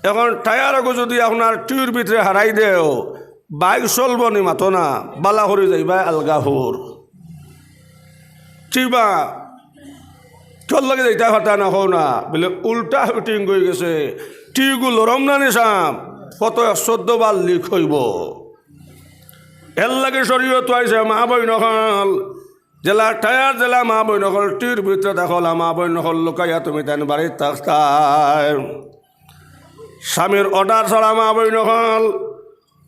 এখন টায়ার অগু যুদি আপনার টিউর ভিতরে হারাই দেও, বাইক চলবো নি মাতো না, বালা করি যাইবা আলগাপুর। কিবা, কিওর লাগি যাইতা পারতা না, কও না? বলে, "উল্টা ফিটিং অই গেছে, টিউগু লরম না নি সাব, কত এক চৌদ্দ বার লিক অইবো।" এরলাগি শরীয়ত আইছে, মা বইন অকল, যেলা টায়ার, যেলা মা বইন অকল টিউর ভিতরে দেখলা, মা বইন অকল লুকাইয়া তুমি তান বাড়িত থাকতায়। স্বামীর অর্ডার ছাড়া মা বইন অকল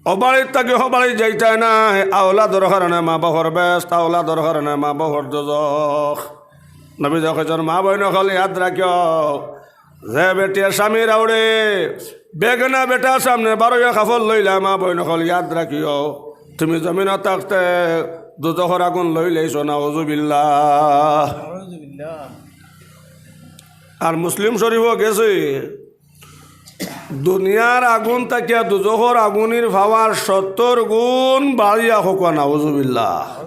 অউ বাড়িত থাকি হউ বাড়িত যাইতায় নায়। আওলাদর কারণে মা বাফর বেহেস্ত, আওলাদর কারণে মা বাফর দোজখ। নবীজি কইছইন, মা বইন অকল ইয়াদ রাখিও, যে বেটিয়ে স্বামীর আউড়ে বেগানা বেটার সামনে বারইয়া কাপড় লইলা, মা বইন অকল ইয়াদ রাখিও, তুমি জমিনো থাকতে দোজখর আগুন লইলাইছো, নাউজুবিল্লাহ। আর মুসলিম শরীফো গেছে, দুনিয়ার আগুন থাকিয়া দোজখর আগুনির পাওয়ার সত্তর গুণ বাড়িয়া, কউক্কা নাউজুবিল্লাহ।